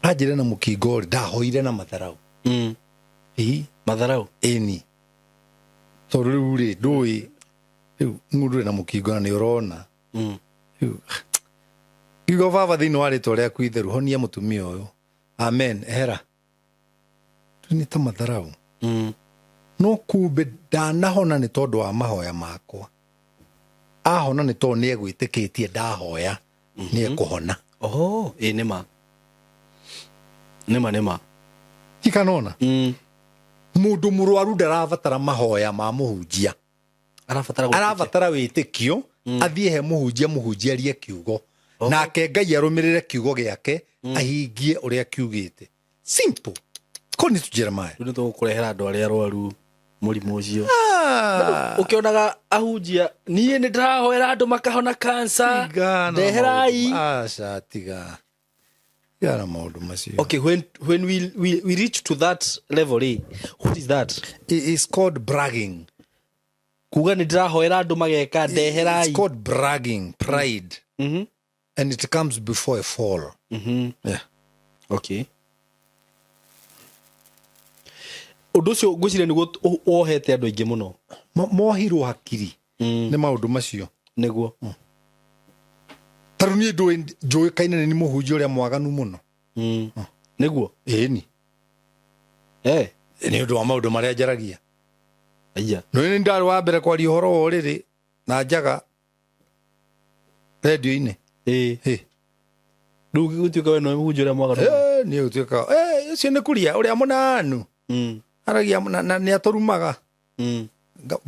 Anjĩre na mũkingo rĩ, ndahoire na matharau. Ĩĩ. Matharau? Ĩni, tondũ rĩu rĩ, ndũĩ rĩu mũndũ ena mũkingo na nĩ ũrona. Rĩu ngiuga, "Baba, thĩinĩ wa rĩtwa rĩaku itheru, honia mũtumia ũyũ, amen, ehera." Rĩu nĩ ta matharau. No kumbe ndanahona nĩ tondũ wa mahoya makwa, ahona nĩ tondũ nĩ egwĩtĩkĩtie ndahoya nĩ ekũhona. Oho, ĩĩ, nĩma nĩma nĩma. Ikanona mũndũ mũrwaru ndarabatara mahoya ma mũhunjia. Arabatara gwĩtĩkia. Arabatara wĩtĩkio, athiĩ he mũhunjia, mũhunjia arie kiugo, nake Ngai arũmĩrĩre kiugo gĩake, ahingie ũrĩa kiugĩte. Simple. According to Jeremiah. Rĩu nĩ tũgũkũrehera andũ arĩa arwaru mũrimũ ũcio. Ah. Ũkĩonaga ahunjia, niĩ nĩ ndĩrahoera andũ makahona cancer. Tigana na Ndeherai. Aca, tiga, tigana na maũndũ macio. Okay, when we reach to that level, what is that? It's called bragging. Kuga nĩ ndĩrahoera andũ mageka, ndeherai. It's called bragging, pride. And it comes before a fall. Yeah. Okay, ũndũ ũcio ngwĩciria nĩguo wohete andũ aingĩ mũno. Mohirwo hakiri nĩ maũndũ macio. Nĩguo. Tarĩu niĩ njũĩkaine nĩ mũhunjia ũrĩa mwaganu mũno. Nĩguo. Ĩni. Nĩ ũndũ wa maũndũ marĩa njaragia. Aya. No nĩ ndarĩ wa mbere kwaria ũhoro wa ũrĩrĩ na njaga rendio-inĩ. Ĩ. Rĩu gũtuĩka we nowe mũhunjia ũrĩa mwaganu. Niĩ gũtuĩka ũcio nĩ kuria ũrĩa mũnanu. Aragia na nĩ atũrumaga.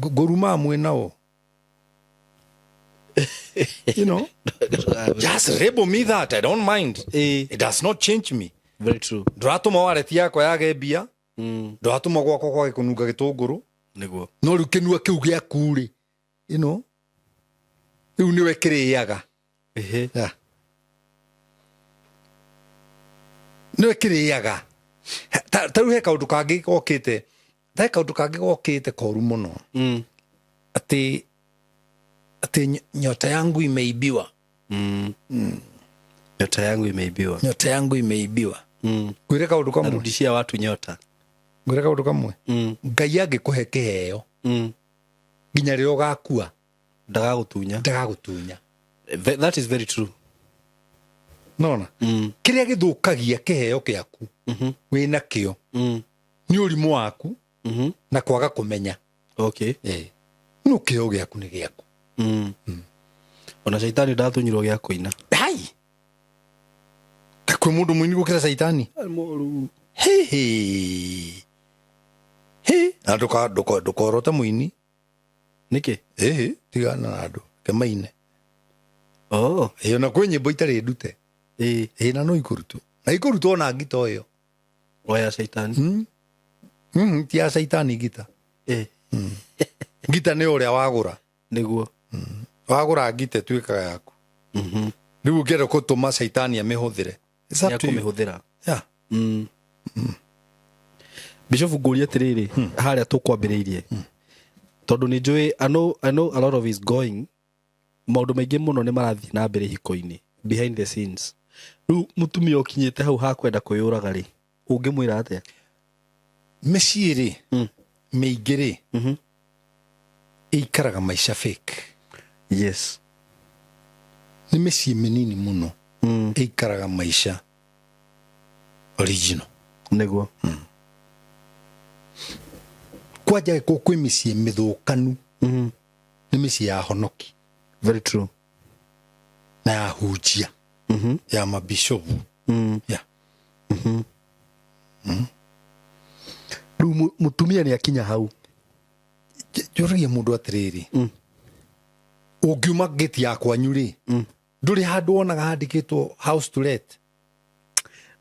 Ngũrumaga mwĩ nao. You know, just label me that, I don't mind. It does not change me. Very true. Ndũratũma wareti yakwa yage mbia. Ndũratũma gwakwa kwage kũnunga gĩtũngũrũ. Nĩguo. No rĩu kĩnua kĩu gĩaku rĩ, you know, rĩu nĩwe kĩrĩaga. Yeah. Nĩwe kĩrĩaga. Ta rĩu he kaũndũ kangĩ gokĩte, he kaũndũ kangĩ gokĩte koru mũno. Atĩ nyota yangu imeibiwa. Nyota yangu imeibiwa. Nyota yangu imeibiwa. Ngwĩre kaũndũ kamwe. Narudishia watu nyota. Ngwĩre kaũndũ kamwe. Ngai angĩkũhe kĩheo, nginya rĩrĩa ũgakua, ndagagũtunya. Ndagagũtunya. That is very true. Nona? Kĩrĩa gĩthũkagia kĩheo kĩaku, wĩna kĩo, nĩ ũrimũ waku, na kwaga kũmenya. No kĩheo gĩaku nĩ gĩaku. Ona caitani ndatunyirwo gĩa kũina. Hai! Ta kwĩ mũndũ mũini gũkĩra caitani? Mũru. He, he. He. Na ndũkorote mũini. Nĩkĩ? Ĩhĩ, tigana na andũ, reke maine. Oh. Ĩĩ, ona kwĩ nyĩmbo itarĩ ndute. Ĩĩ, na no ikũrutwo. Na ikũrutwo ona ngita ĩyo. Oya caitani. Ti ya caitani ngita. Ngita nĩ ũrĩa wagũra. Nĩguo. Wagũra ngita ĩtuĩkaga yaku. Rĩu ũngĩenda gũtũma caitani amĩhũthĩre. It's up to you. Nĩakũmĩhũthĩra. Yeah. Bishop, ngũrie atĩrĩrĩ, harĩa tũkwambĩrĩirie, tondũ nĩ njũĩ, I know a lot of is going, maũndũ maingĩ mũno nĩ marathiĩ na mbere hiko-inĩ behind the scenes. Rĩu mũtumia ũkinyĩte hau hakwenda kwĩyũraga rĩ, ũngĩmwĩra atĩa? Mĩciĩ rĩ, mĩingĩ rĩ, ĩikaraga maica fake. Nĩ mĩciĩ mĩnini mũno ĩikaraga maica original. Nĩguo. Kwanja gĩkũ kwĩ mĩciĩ mĩthũkanu, nĩ mĩciĩ ya honoki. Very true. Na ya hunjia. Ya mabishopu. Yeah. Rĩu mũtumia nĩ akinya hau. Njũragia mũndũ atĩrĩrĩ, ũngiuma gate ya kwanyu rĩ, ndũrĩ handũ wonaga handĩkĩtwo house to let?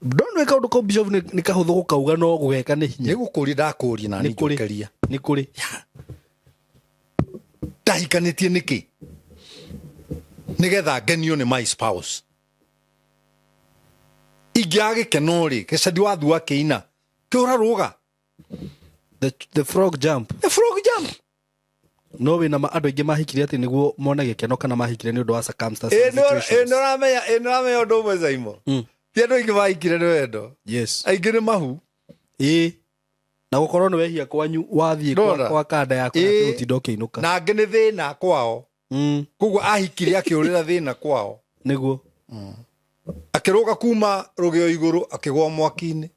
Ndona kaũndũ kau, Bishop, nĩ kahũthũ gũkauga no gũgeka nĩ hinya. Nĩ gũkũria ndakũria na Nĩ kũrĩ. njokeria. Nĩ kũrĩ. Ndahikanĩtie nĩkĩ? Nĩgetha ngenio nĩ my spouse. Ingĩaga gĩkeno rĩ, gĩcadi wa thua kĩina, kĩũrarũga. The frog jump. The frog jump. No wĩna andũ aingĩ mahikire atĩ nĩguo mone gĩkeno kana mahikire nĩ ũndũ wa circumstances and situations. Ĩ nĩũramenya ũndũ ũmwe, Saimo? Ti andũ aingĩ mahikire nĩ wendo. Aingĩ nĩ mahu. Ĩ. Na gũkorwo nĩ wehia kwanyu wathiĩ Ndona? kwa kanda yaku Ĩ. ũtinda ũkĩinũka. Na angĩ nĩ thĩna kwao. Koguo ahikire akĩũrĩra thĩna kwao. Nĩguo. Akĩrũga kuma rũgĩo igũrũ akĩgũa mwaki-inĩ.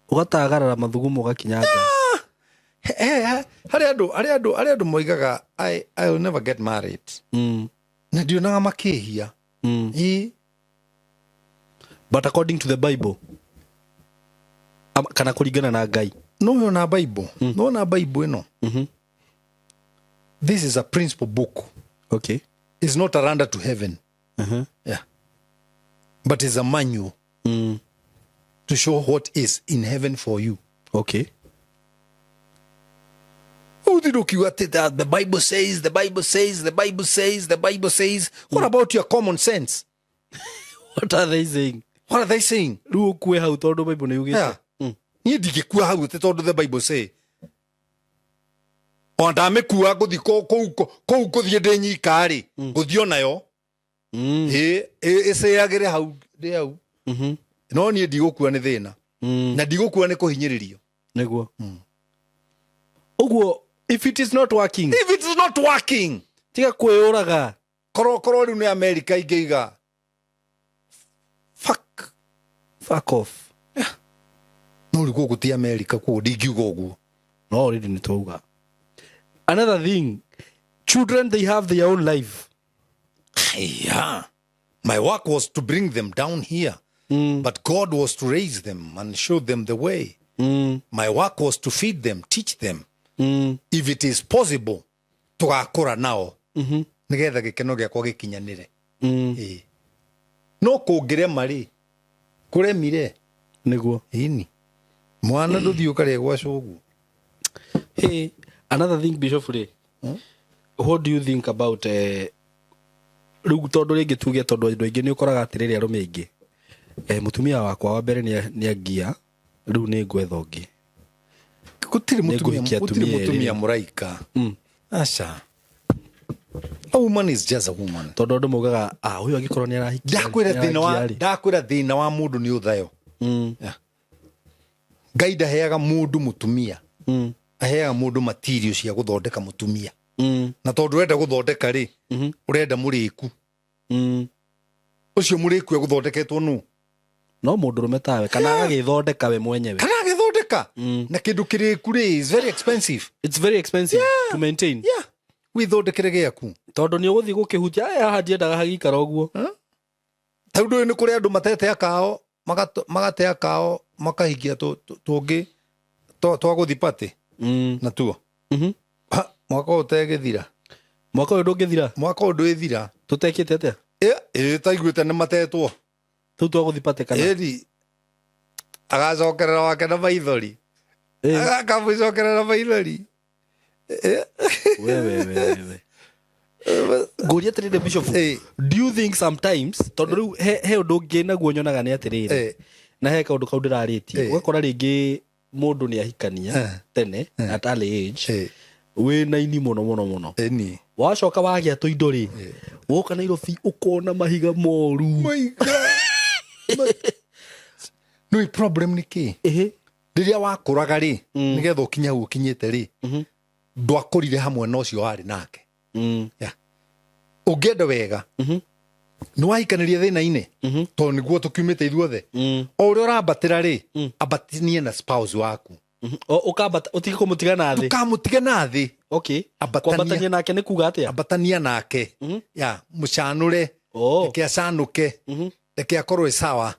Ũgatagarara mathugumo ũgakinya nja. Harĩ andũ moigaga I will never get married. Na ndionaga makĩhia. Ĩ. But according to the Bible, kana kũringana na Ngai. No yona Bible. No na Bible ĩno. This is a principle book. It's not a ladder to heaven. Yeah. But it's a manual to show what is in heaven for you. The Bible says, the Bible says, the Bible says, the Bible says. What about your common sense? What are they saying? What are they saying? Rĩu ũkue hau tondũ Bible nĩ yugĩte. Yeah. Niĩ ndingĩkua hau atĩ tondũ the Bible say. Ona ndamĩkua ngũthiĩ kũu ngũthiĩ ndĩ nyika rĩ, ngũthiĩ onayo. Ĩ ĩcĩagĩre hau ndĩ hau. No niĩ ndigũkua nĩ thĩna na ndigũkua nĩ kũhinyĩrĩrio. Nĩguo ũguo, if it is not working, if it is not working, tiga kwĩyũraga. Korwo rĩu nĩ America ingĩiga fuck. Fuck off. No rĩu gũkũ ti America, koguo ndingiuga ũguo. No already nĩ twauga. Another thing, children, they have their own life. Yeah. My work was to bring them down here, but God was to raise them and show them the way. My work was to feed them, teach them. If it is possible, tũgakũra nao nĩgetha gĩkeno gĩakwa gĩkinyanĩre. Ĩĩ. No kũngĩrema rĩ, kũremire. Nĩguo. Ĩni mwana ndũthiĩ ũkarĩa gwa cũguo. Hey, another thing, Bishop rĩ, what do you think about rĩu tondũ rĩngĩ tuge, tondũ andũ aingĩ nĩ ũkoraga atĩrĩrĩ, arũme aingĩ, mũtumia wakwa wa mbere nĩ angia, rĩu nĩ ngwetha ũngĩ. Gũtirĩ mũtumia Nĩngũhikia gũtirĩ atumia erĩ. Mũtumia mũraika. Aca, a woman is just a woman. Tondũ andũ maugaga, ah, ũyũ angĩkorwo nĩ arahikia Ndakwĩra thĩna wa nĩarangia rĩ. Ndakwĩra thĩna wa mũndũ nĩ ũthayo. Yeah. Ngai ndaheaga mũndũ mũtumia, aheaga mũndũ material cia gũthondeka mũtumia. Na tondũ ũrenda gũthondeka rĩ, ũrenda mũrĩku. Ũcio mũrĩku egũthondeketwo nũ? No mũndũrũme tawe kana agagĩthondeka we mwenyewe. Kana agĩthondeka. Na kĩndũ kĩrĩku rĩ is very expensive. It's very expensive to maintain. Yeah, wĩthondekere gĩaku. Tondũ nĩ ũgũthiĩ gũkĩhutia aya haha, ndiendaga hagĩikara ũguo. Ta rĩu nĩ kũrĩ andũ matete akao, magate akao, makahikia tũngĩ twa gũthi patĩ natuo. Ha, mwaka ũyũ ũtegĩthira. Mwaka ũyũ ndũngĩthira. Mwaka ũyũ ndwĩthira. Tũtekĩte atĩa? Ĩ taiguĩte nĩ matetwo. Tũu twa gũthiĩ patĩ kana? Ĩni agacokerera wake na maithori. Akamũcokerera na maithori. We, we, we, we, we. Ngũria atĩrĩrĩ, Bishop, do you think sometimes, tondũ rĩu he ũndũ ũngĩ naguo nyonaga nĩ atĩrĩrĩ, na he kaũndũ kau ndĩrarĩtie, ũgakora rĩngĩ mũndũ nĩ ahikania tene at early age, wĩ naini mũno mũno mũno, Ĩni. Wacoka wagĩa tũindo rĩ, woka Nairobi ũkona mahiga moru. My God. No problem nĩ kĩ? Rĩrĩa wakũraga rĩ, nĩgetha ũkinye hau ũkinyĩte rĩ, ndwakũrire hamwe na ũcio warĩ nake. Yeah. Ũngĩenda wega, nĩ wahikanĩria thĩna-inĩ, tondũ nĩguo tũkiumĩte ithuothe. O ũrĩa ũrambatĩra rĩ, ambatanie na spouse waku. O, ũkambata ũtige kũmũtiga na thĩ. Ndũkamũtige na thĩ. Ambatania. Kwambatania nake nĩ kuga atĩa? Ambatania nake ya mũcanũre. Reke acanũke, reke akorwo e sawa,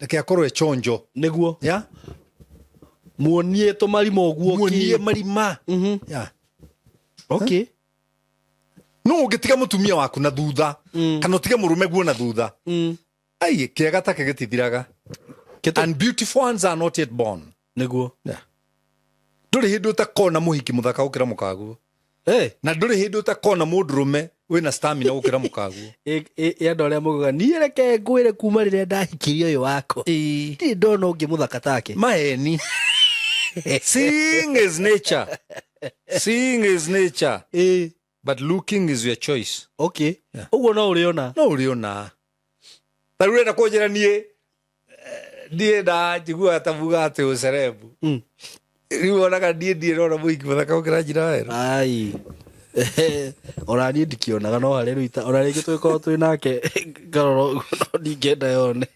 reke akorwo e chonjo. Ya. Muonie tũmarima ũguo. Muonie marima ya. No ũngĩtiga mũtumia waku na thutha, kana ũtige mũrũme guo na thutha, ai, kĩega take gĩtithiraga. And beautiful ones are not yet born. Yeah. Ndũrĩ hĩndĩ ũtakona mũhiki mũthaka gũkĩra mũkaguo. Na ndũrĩ hĩndĩ ũtakona mũndũrũme wĩna stamina gũkĩra mũkaguo. Ĩ andũ arĩa maugaga, niĩ reke ngwĩre, kuma rĩrĩa ndahikirie ũyũ wakwa, ndirĩ ndona ũngĩ mũthaka take. Maeni. Seeing is nature, seeing is nature, but looking is your choice. Ũguo no ũrĩona. No ũrĩona. Ta rĩu ũrenda kũnjĩra niĩ, niĩ ndanjiguaga ta muga atĩ ũcerebu. Rĩu onaga niĩ ndirĩ ndona mũhiki mũthaka gũkĩra njira werũ. Ai, ona niĩ ndikĩonaga, no harĩa rĩu ona rĩngĩ tũgĩkorwo twĩ nake ngarora ũguo, no ndingĩenda yone.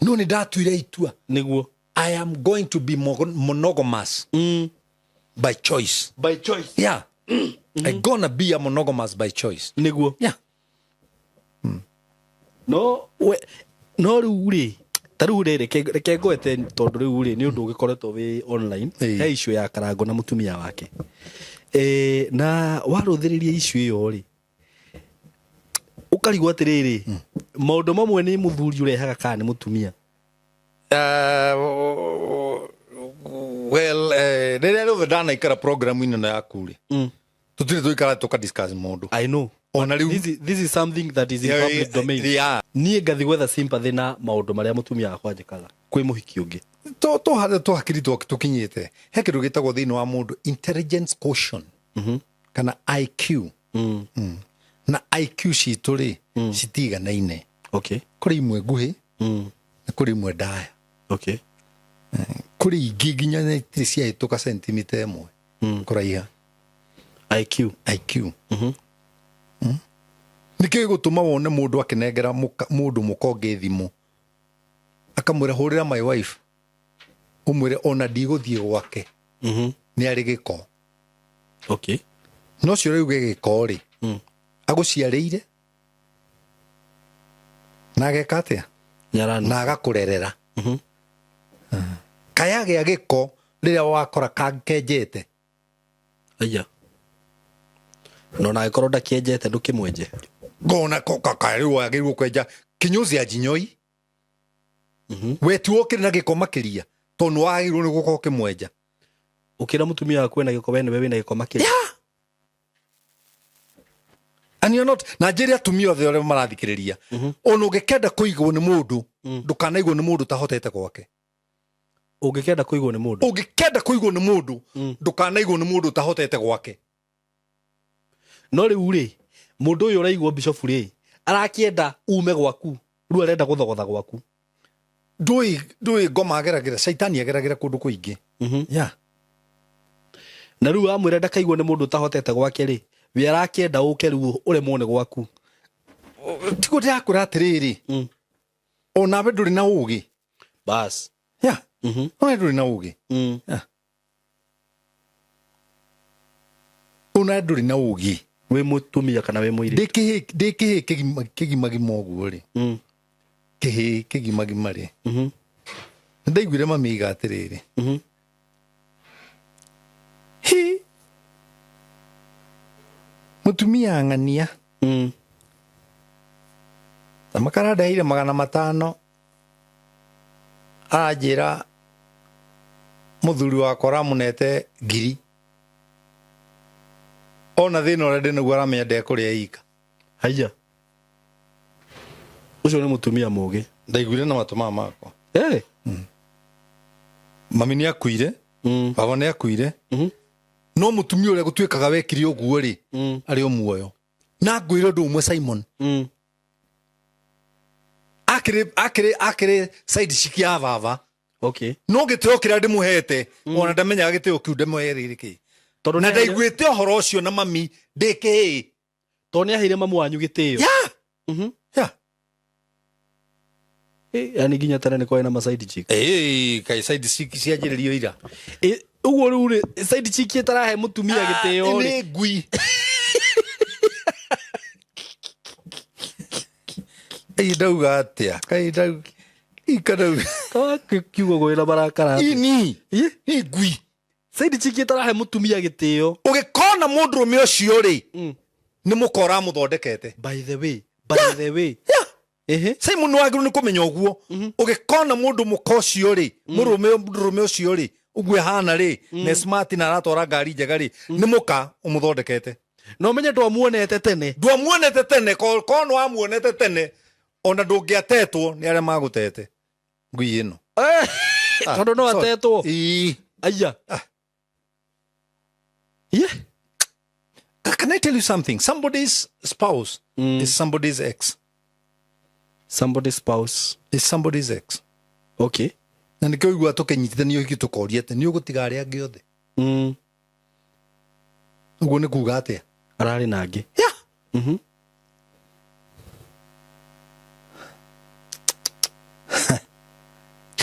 No nĩ ndatuire itua. I am going to be monogamous by choice. By choice. Yeah, I gonna be a monogamous by choice. Yeah. No we no rĩu rĩ, ta rĩu rĩ, reke ngwete, tondũ rĩu rĩ nĩ ũndũ ũgĩkoretwo wĩ online. He issue ya Karango na mũtumia wake, na warũthĩrĩria issue ĩyo rĩ, ũkarigwo atĩrĩrĩ, maũndũ mamwe nĩ mũthuri ũrehaga kana nĩ mũtumia? Well, rĩrĩa rĩothe ndanaikara program-inĩ ĩno yaku rĩ, tũtirĩ tũikara tũka discuss mũndũ. I know. Ona rĩu This is something that is in public domain. Niĩ ngathi gwetha sympathy na maũndũ marĩa mũtumia wakwa njĩkaga kwĩ mũhiki ũngĩ. To tũhakiri tũkinyĩte he kĩndũ gĩtagwo thĩinĩ wa mũndũ intelligence quotient kana IQ. Na IQ citũ rĩ, citiganaine. Kũrĩ imwe nguhĩ na kũrĩ imwe ndaya. Kũrĩ ingĩ nginya itirĩ ciahĩtũka sentimita ĩmwe kũraiha. IQ. IQ. Nĩkĩ gĩgũtũma wone mũndũ akĩnengera mũndũ mũka ũngĩ thimũ, akamwĩra hũrĩra my wife, ũmwĩre ona ndigũthiĩ gwake, nĩ arĩ gĩko. No cio rĩu gĩko rĩ, agũciarĩire na ageka atĩa? Nyarani. Na agakũrerera. Kayagĩa gĩko rĩrĩa wakora kenjete. Aya. No na angĩkorwo ndakĩenjete ndũkĩmwenje. Ngona rĩu wagĩrĩirwo kwenja kinyozi ya jinyoi. We ti wokĩrĩ na gĩko makĩria tondũ wagĩrĩirwo nĩ gũkorwo ũkĩmwenja. Ũkĩra mũtumia waku ena gĩko, we nĩwe wĩna gĩko makĩria. Yeah. And you're not na njĩre atumia othe arĩa marathikĩrĩria, ona ũngĩkenda kũigwo nĩ mũndũ, ndũkanaigwo nĩ mũndũ ũtahotete gwake. Ũngĩkenda kũigwo nĩ mũndũ. Ũngĩkenda kũigwo nĩ mũndũ, ndũkanaigwo nĩ mũndũ ũtahotete gwake. No rĩu rĩ, mũndũ ũyũ ũraigwo bishop rĩ, arakĩenda ume gwaku, rĩu arenda gũthogotha gwaku. Ndũĩ ngoma ageragĩra, caitani ageragĩra kũndũ kũingĩ. Yeah. Na rĩu amwĩra ndakaigwo nĩ mũndũ ũtahotete gwake rĩ, we arakĩenda ũke rĩu ũremwo nĩ gwaku. Tiguo ndĩrakwĩra atĩrĩrĩ, onawe ndũrĩ na ũgĩ. Bas. Yeah. Onawe ndũrĩ na ũgĩ. Yeah. Onawe ndũrĩ na ũgĩ. Wĩ mũtumia kana wĩ mũirĩtu? Ndĩ kĩhĩĩ kĩgima gima ũguo rĩ. Kĩhĩĩ kĩgima gima rĩ. Nĩndaiguire mami aiga atĩrĩrĩ. Hi. Mũtumia ang'ania. Na makarandeheire 500. Aranjĩra mũthuri wakwa aramũnete 1000. Ona thĩna ũrĩa ndĩnaguo aramenya ndekũrĩa ika. Haiya. Ũcio nĩ mũtumia mũgĩ. Ndaiguire na matũ maya makwa. Mami nĩ akuire. Baba nĩ akuire. No mũtumia ũrĩa gũtuĩkaga wekire ũguo rĩ, arĩ o muoyo. Na ngwĩre ũndũ ũmwe Simon. Akĩrĩ side chick ya baba. No gĩtĩo kĩrĩa ndĩmũhete, ona ndamenyaga gĩtĩo kĩu ndĩmũhereire kĩ. Tondũ Na nĩ aheire- ndaiguĩte ũhoro ũcio na mami ndĩ kĩĩ. Tondũ nĩ aheire mamu wanyu gĩtĩo. Yeah. Yeah. Yani nginya tene nĩ kwarĩ na ma side chick. Kai side chick cianjĩrĩrio ira. Ũguo rĩu rĩ, side chick ĩtarahe mũtumia gĩtĩo rĩ. Nĩ ngui. Ndauga atĩa? Kai ndauga. Ikadau. Kawa kiugo gwĩra marakara. Ini. Nĩ ngui. Side chick ĩtarahe mũtumia gĩtĩo. Ũgĩkona mũndũrũme ũcio rĩ, nĩ mũka ũramũthondekete. By the way, by the way. Yeah. Ehe. Simon nĩ wagĩrĩirwo nĩ kũmenya ũguo. Ũgĩkona mũndũ mũka ũcio rĩ, mũndũrũme ũcio rĩ, ũguo ahana rĩ, na smart na aratwara ngari njega rĩ, nĩ mũka ũmũthondekete. Na ũmenye ndwamuonete tene. Ndwamuonete tene, ko nĩ wamuonete tene, ona ndũngĩatetwo nĩ arĩa magũtete. Ngui ĩno. Tondũ no Sorry. atetwo. Ii. Aya. Ye. Can I tell you something? Somebody's spouse is somebody's ex. Somebody's spouse is somebody's ex. Na nĩkĩo ũiguaga tũkĩnyitithanio hihi tũkoria atĩ nĩ ũgũtiga arĩa angĩ othe. Ũguo nĩ kuga atĩa? Ararĩ na angĩ. Yeah.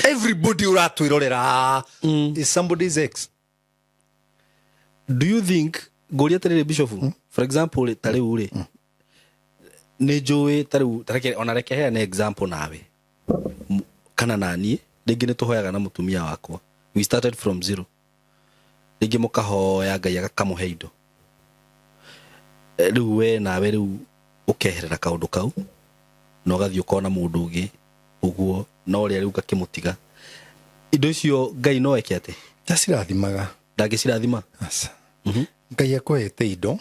Everybody ũratwĩrorera is somebody's ex. Do you think ngũria atĩrĩrĩ Bishop, for example rĩ, ta rĩu rĩ, nĩ njũĩ ta rĩu, ta reke, ona reke heane example nawe. Kana naniĩ, rĩngĩ nĩ tũhoyaga na mũtumia wakwa. We started from zero. Rĩngĩ mũkahoya Ngai akamũhe indo. Rĩu we nawe rĩu ũkeherera kaũndũ kau, na ũgathiĩ ũkona mũndũ ũngĩ ũguo, na ũrĩa rĩu gakĩmũtiga. Indo icio Ngai no eke atĩ? Ndacirathimaga. Ndangĩcirathima? Aca. Ngai akũhete indo.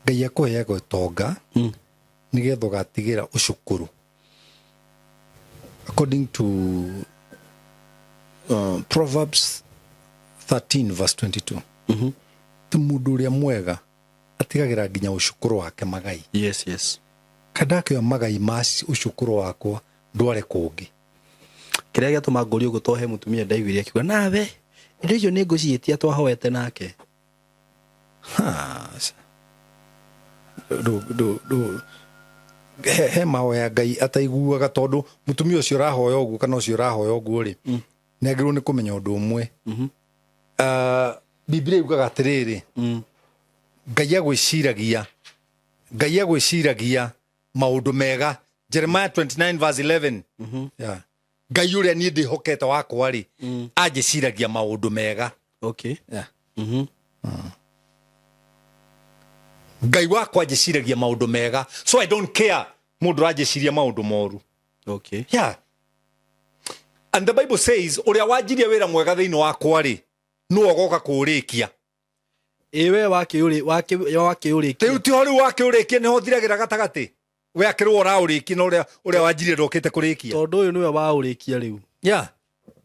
Ngai akũheaga ũtonga. Nĩgetha ũgatigĩra ũcukuru. According to Proverbs 13 verse 22. Ti mũndũ ũrĩa mwega Atigagĩra nginya ũcukũrũ wake magai. Yes, yes. Kandakĩoya magai ma ũcukũrũ wakwa ndware kũngĩ. Kĩrĩa gĩatũma ngũrie ũguo to he mũtumia ndaiguire akiuga nawe indo icio nĩ ngũciĩtia twahoete nake. Ha, he mahoya Ngai ataiguaga tondu mutumia ucio ũrahoya ũguo kana ũcio ũrahoya ũguo rĩ, nĩ agĩrĩirwo nĩ kũmenya ũndũ ũmwe. Biblia yugaga atĩrĩrĩ, Ngai agwĩciragia, Ngai agwĩciragia maũndũ mega. Jeremiah 29 verse 11. Yeah. Ngai ũrĩa niĩ ndĩhokete wakwa rĩ, anjĩciragia maũndũ mega. Okay. Yeah. Ngai wakwa anjĩciragia maũndũ mega, so I don't care mũndũ ũranjĩciria maũndũ moru. Okay. Yeah. And the Bible says ũrĩa wanjirie wĩra mwega thĩinĩ wakwa rĩ, nĩwe ũgoka kũũrĩkia. Ĩ we wakĩũrĩkia. Rĩu tiho rĩu wakĩũrĩkia nĩho thiragĩra gatagatĩ. We akĩrwo ũraũrĩkia na ũrĩa wanjirie ndũkĩte kũrĩkia. Tondũ ũyũ nĩwe waũrĩkia rĩu. Yeah.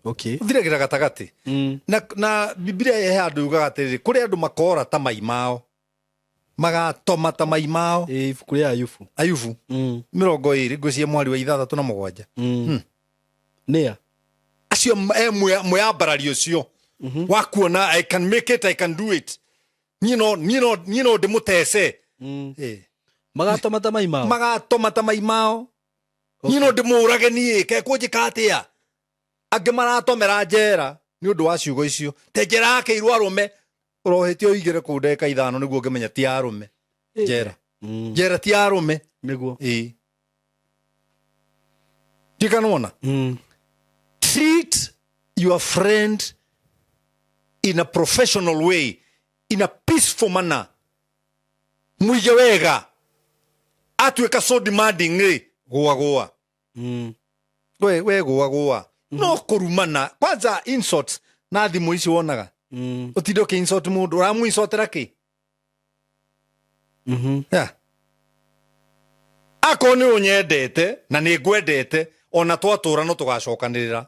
Okay. Ũthiragĩra gatagatĩ. Na Biblia he handũ yugaga atĩrĩrĩ, kũrĩ andũ makora ta mai mao. Magatoma ta mai mao. Ĩ ibuku rĩa Ayubu. Ayubu. 20 ngwĩciria mwari wa 67. Nĩa? Acio mwĩambarari ũcio. Wa kuona I can make it, I can do it. Niĩ no ndĩmũtece. Magatoma ta mai mao. Magatoma ta mai mao. Niĩ no ndĩmũrage niĩ, kekũnjĩka atĩa? Angĩ maratomera njera nĩ ũndũ wa ciugo icio. Te njera yakĩirwo arũme, ũrohĩtie ũigĩre kũu ndagĩka 5 nĩguo ũngĩmenya ti arũme. Njera. Njera ti arũme. Nĩguo. Ĩĩ. Ndikanona. Treat your friend in a professional way, in a peaceful manner. Muige wega. Atuĩka so demanding rĩ, gũa gũa. We gũa gũa. No kũrumana. Kwanza insults na thimũ ici wonaga. Ũtinde ũkĩ insult mũndũ, ũramũ insultera kĩ? Yeah. Akorwo nĩ ũnyendete na nĩ ngwendete, ona twatũra no tũgacokanĩrĩra.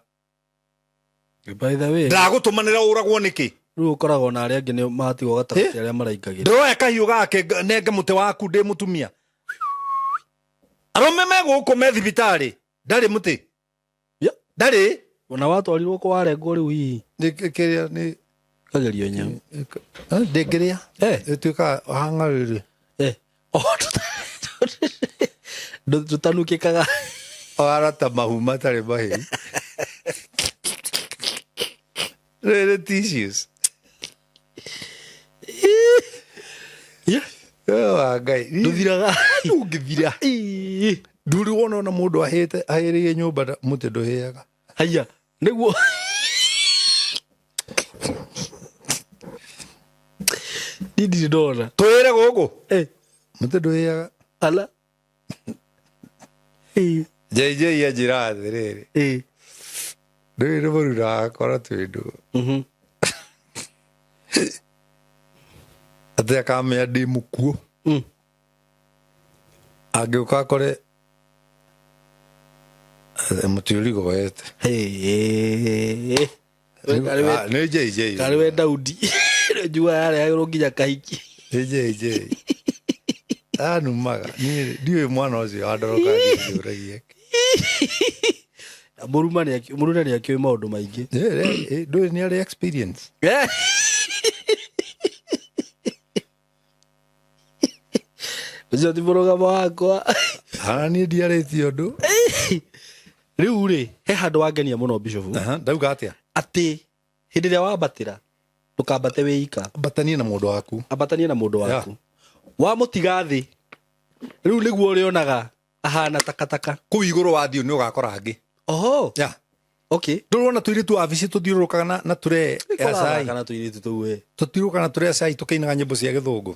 By the way, ndagũtũmanĩra ũragwo nĩkĩ? Rĩu ũkoragwo na arĩa angĩ nĩ matigwo gatagatĩ arĩa maraingagĩra. Ndĩroya kahiũ gake nenge mũtĩ waku ndĩ mũtumia. Arũme me gũkũ me thibitarĩ, ndarĩ mũtĩ. Ndarĩ. Ona watwarirwo kũ warengwo rĩu hihi? Nĩ kĩrĩa nĩ Kagerio nyau. Ndĩngĩrĩa. Ĩtuĩkaga hang'arĩrĩ. Oh, tũtanukĩkaga. Wara ta mahu matarĩ mahĩu. Rĩrĩ tissues. Yeah. Oh, Ngai. Ndũthiraga. Ndũngĩthira. Ndũrĩ wona ona mũndũ ahĩte, ahĩrĩire nyũmba mũtĩ ndũhĩaga. Haiya, nĩguo. Niĩ ndirĩ ndona. Twĩre gũkũ. Mũtĩ ndũhĩaga. Ala. JJ anjĩraga atĩrĩrĩ. Ndũĩ nĩ mũruna wakwa na twĩ ndũgũ. Atĩ akamenya ndĩ mũkuũ. Angĩũka akore mũtĩ ũrigoete. Nĩ JJ. Karĩ we Daudi. Njua yarehagĩrwo nginya kahiki. Nĩ JJ. Anumaga. Niĩ ndiũĩ mwana ũcio wandoroka ngĩũragia. Mũruna nĩ akĩũĩ maũndũ maingĩ. Ndũĩ nĩ arĩ experience. Ũcio ti mũrũgamo wakwa. Hana niĩ ndiarĩtie ũndũ. Rĩu rĩ, he handũ wangenia mũno Bishop. Ndauga atĩa? Atĩ hĩndĩ ĩrĩa wambatĩra, ndũkambate wĩ ika. Ambatanie na mũndũ waku. Ambatanie na mũndũ waku. Wamũtiga thĩ, rĩu nĩguo ũrĩonaga ahana takataka. Kũu igũrũ wathiĩ nĩ ũgakora angĩ. Oho. Yeah. Okay. Ndũrona tũirĩtu wabici tũthiũrũrũkaga na tũre ya cai. Kana tũirĩtu tũu we. Tũthiũrũrũkaga na tũre ya cai tũkĩinaga nyĩmbo cia gĩthũngũ.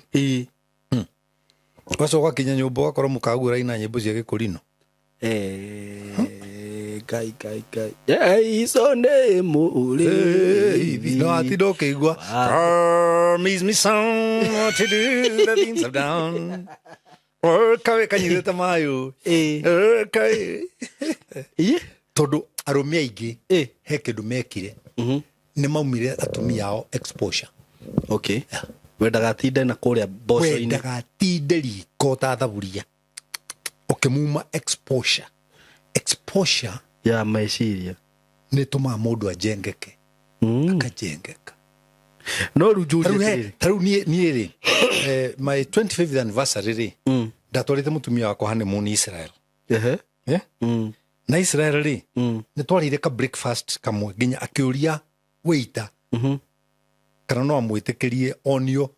Ũgacoka ũgakinya nyũmba ũgakora mũkaguo ũraina nyĩmbo cia gĩkũrinũ. Ngai, Ngai, Ngai. Ico nĩ mũrĩithi. No atinda ũkĩigua. Promise me some to do the things I've done. Kawe kanyitĩte mayũ. Kawe. Tondũ arũme aingĩ he kĩndũ mekire. Nĩ maumire atumia ao exposure. Okay. Yeah. Wendaga atinde na kũrĩa mboco-inĩ. Wendaga atinde riko ta thaburia ũkĩmuma exposure. Exposure ya meciria nĩ ĩtũmaga mũndũ ajengeke, akajengeka. No rĩu njũrie Tarĩu atĩrĩrĩ. Tarĩu niĩ rĩ, my 25th anniversary rĩ, ndatwarĩte mũtumia wakwa honeymoon Israel. Eh? Na Israel rĩ, nĩ twarĩire ka breakfast kamwe nginya akĩũria waiter kana no amwĩtĩkĩrie onio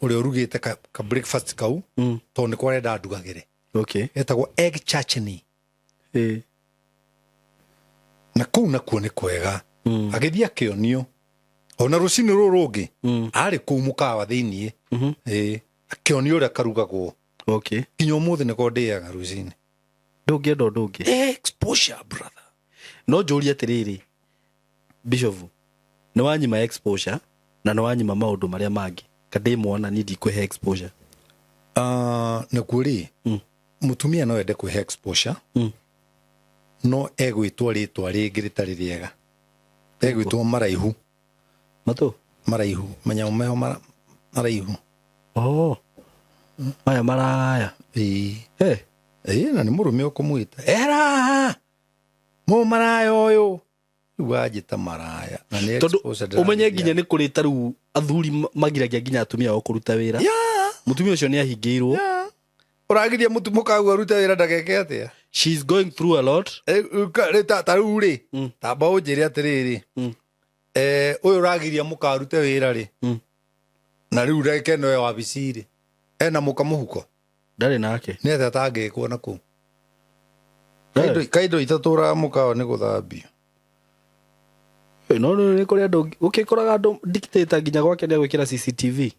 ũrĩa ũrugĩte ka breakfast kau, tondũ nĩ kwarenda ndugagĩre. Etagwo egg chutney. Na kũu nakuo nĩ kwega. Agĩthiĩ akĩonio ona rũcinĩ rũrũ rũngĩ arĩ kũu mũkawa thĩiniĩ. Akĩonio ũrĩa karugagwo. Nginya ũmũthĩ nĩko ndĩaga rũcinĩ. Ndũngĩenda ũndũ ũngĩ. Exposure, brother. No njũrie atĩrĩrĩ, Bishop, nĩ wanyima exposure na nĩ wanyima maũndũ marĩa mangĩ. Ka ndĩ mwana niĩ ndikwĩhe exposure. Nakuo rĩ, mũtumia no ende kwĩhe exposure, no egwĩtwo rĩtwa rĩngĩ rĩtarĩ rĩega. Egwĩtwo maraihu. Matũ? Maraihu. Manyamũ meho maraihu. Oh. Maya maraya. Ĩĩ. Hey. Ĩĩ, na nĩ mũrũme ũkũmwĩta. Era! Mũ maraya ũyũ. Rĩu wanjĩta maraya. Na nĩ Tondũ exposure ndĩramĩthia. ũmenye nginya nĩ kũrĩ ta rĩu athuri magiragia nginya atumia ao kũruta wĩra. Mũtumia ũcio nĩ ahingĩirwo. Ũragiria mũkagu arute wĩra ndageke atĩa? She is going through a lot. Ta rĩu rĩ, tamba ũnjĩre atĩrĩrĩ. Ũyũ ũragiria mũkarute wĩra rĩ. Na rĩu ndagĩka ĩno ya wabici rĩ. Ena mũka mũhuko. Ndarĩ nake. Nĩ atĩa atangĩkwo na kũu? Kaindo itatũraga mũkawa nĩ gũthambio. No, no, nĩ kũrĩ andũ ũkĩkoraga andũ dictator nginya gwake nĩ agwĩkĩra CCTV.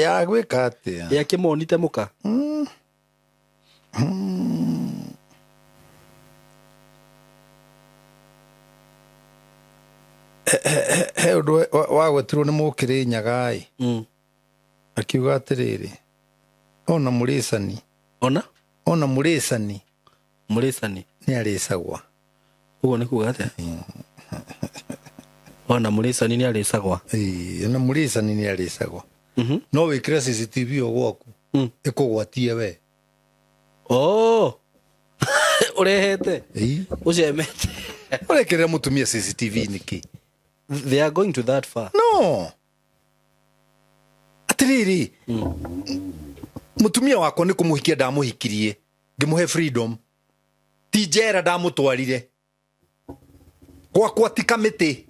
Ya gwĩka atĩa? Ya kĩmonite mũka. He ũndũ wagwetirwo nĩ mũkĩrĩ Nyaga-ĩ. Akiuga atĩrĩrĩ, ona mũrĩcani. Ona? Ona mũrĩcani. Mũrĩcani. Nĩ arĩcagwa. Ũguo nĩ kuga atĩa? Ona mũrĩcani nĩ arĩcagwa. Ĩĩ, ona mũrĩcani nĩ arĩcagwa. No wĩkĩre CCTV o gwaku. Ĩkũgwatie we. Oh. Ũrehete? Ĩĩ. Ũcemete. Ũrekĩrĩra mũtumia CCTV nĩkĩ? They are going to that far. No. Atĩrĩrĩ, mũtumia wakwa nĩ kũmũhikia ndamũhikirie, ngĩmũhe freedom. Ti njera ndamũtwarire. Gwakwa ti kamĩtĩ.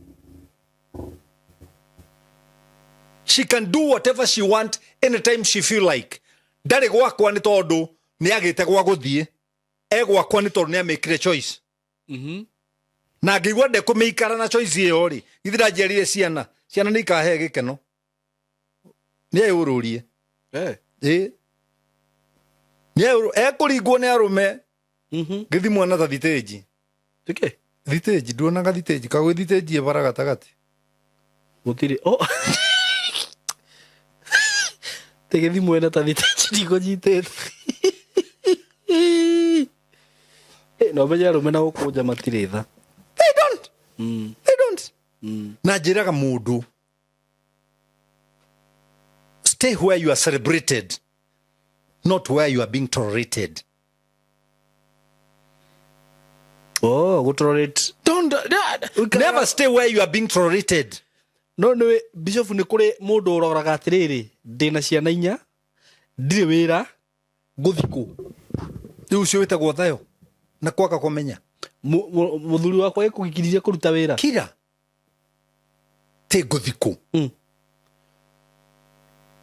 She can do whatever she want anytime she feel like. Ndarĩ gwakwa nĩ tondũ nĩ agĩte gwa gũthiĩ. E gwakwa nĩ tondũ nĩ amĩkire choice. Na ngĩigua ndekũmĩikara na choice ĩyo rĩ, githĩ ndanjiarire ciana. Ciana nĩ ikahe gĩkeno. Nĩ eyũrũrie. Ĩ. Nĩ ekũringwo nĩ arũme. Gĩthi mwana ta thitĩnji. Tũkĩ? Thitĩnji, nduonaga thitĩnji. Kagwĩ thitĩnji ĩ bara gatagatĩ. Gũtirĩ. Oh. Tegethĩ mwena ta thitĩnji ndikũnyitĩte. No menye arũme na gũkũnja matirĩ tha. They don't. They don't. Na njĩraga mũndũ, stay where you are celebrated, not where you are being tolerated. Oh, go tolerate. Don't, never stay where you are being tolerated. No, no, Bishop nĩ kũrĩ mũndũ ũroraga atĩrĩrĩ, ndĩna ciana inya, ndirĩ wĩra, ngũthiĩ kũ? Rĩu ũcio wĩtagwo thayũ na kwaga kũmenya. Mũthuri wakwa ekũgiririe kũruta wĩra. Kira. Tĩ ngũthiĩ kũ?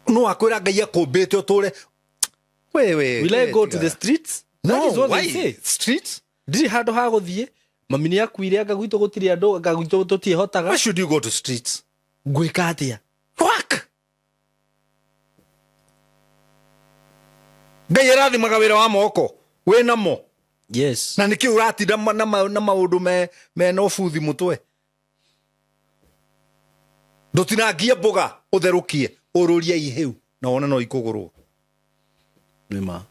No akwĩra Ngai akũmbĩte ũtũre. We, we, Will I we, go to tiga. the streets? No, That is what they why? say. Streets? Ndirĩ handũ ha gũthiĩ. Mami nĩ akuire, anga gwitũ gũtirĩ andũ, anga gwitũ tũtiĩhotaga. Why should you go to streets? Ngwĩka atĩa? Work. Ngai arathimaga wĩra wa moko. Wĩ namo. Yes. Na nĩkĩ ũratinda na maũndũ me na ũbuthi mũtwe? Ndũtinangie mboga ũtherũkie, ũrũrie ihĩu na wone no ikũgũrwo. Nĩ ma.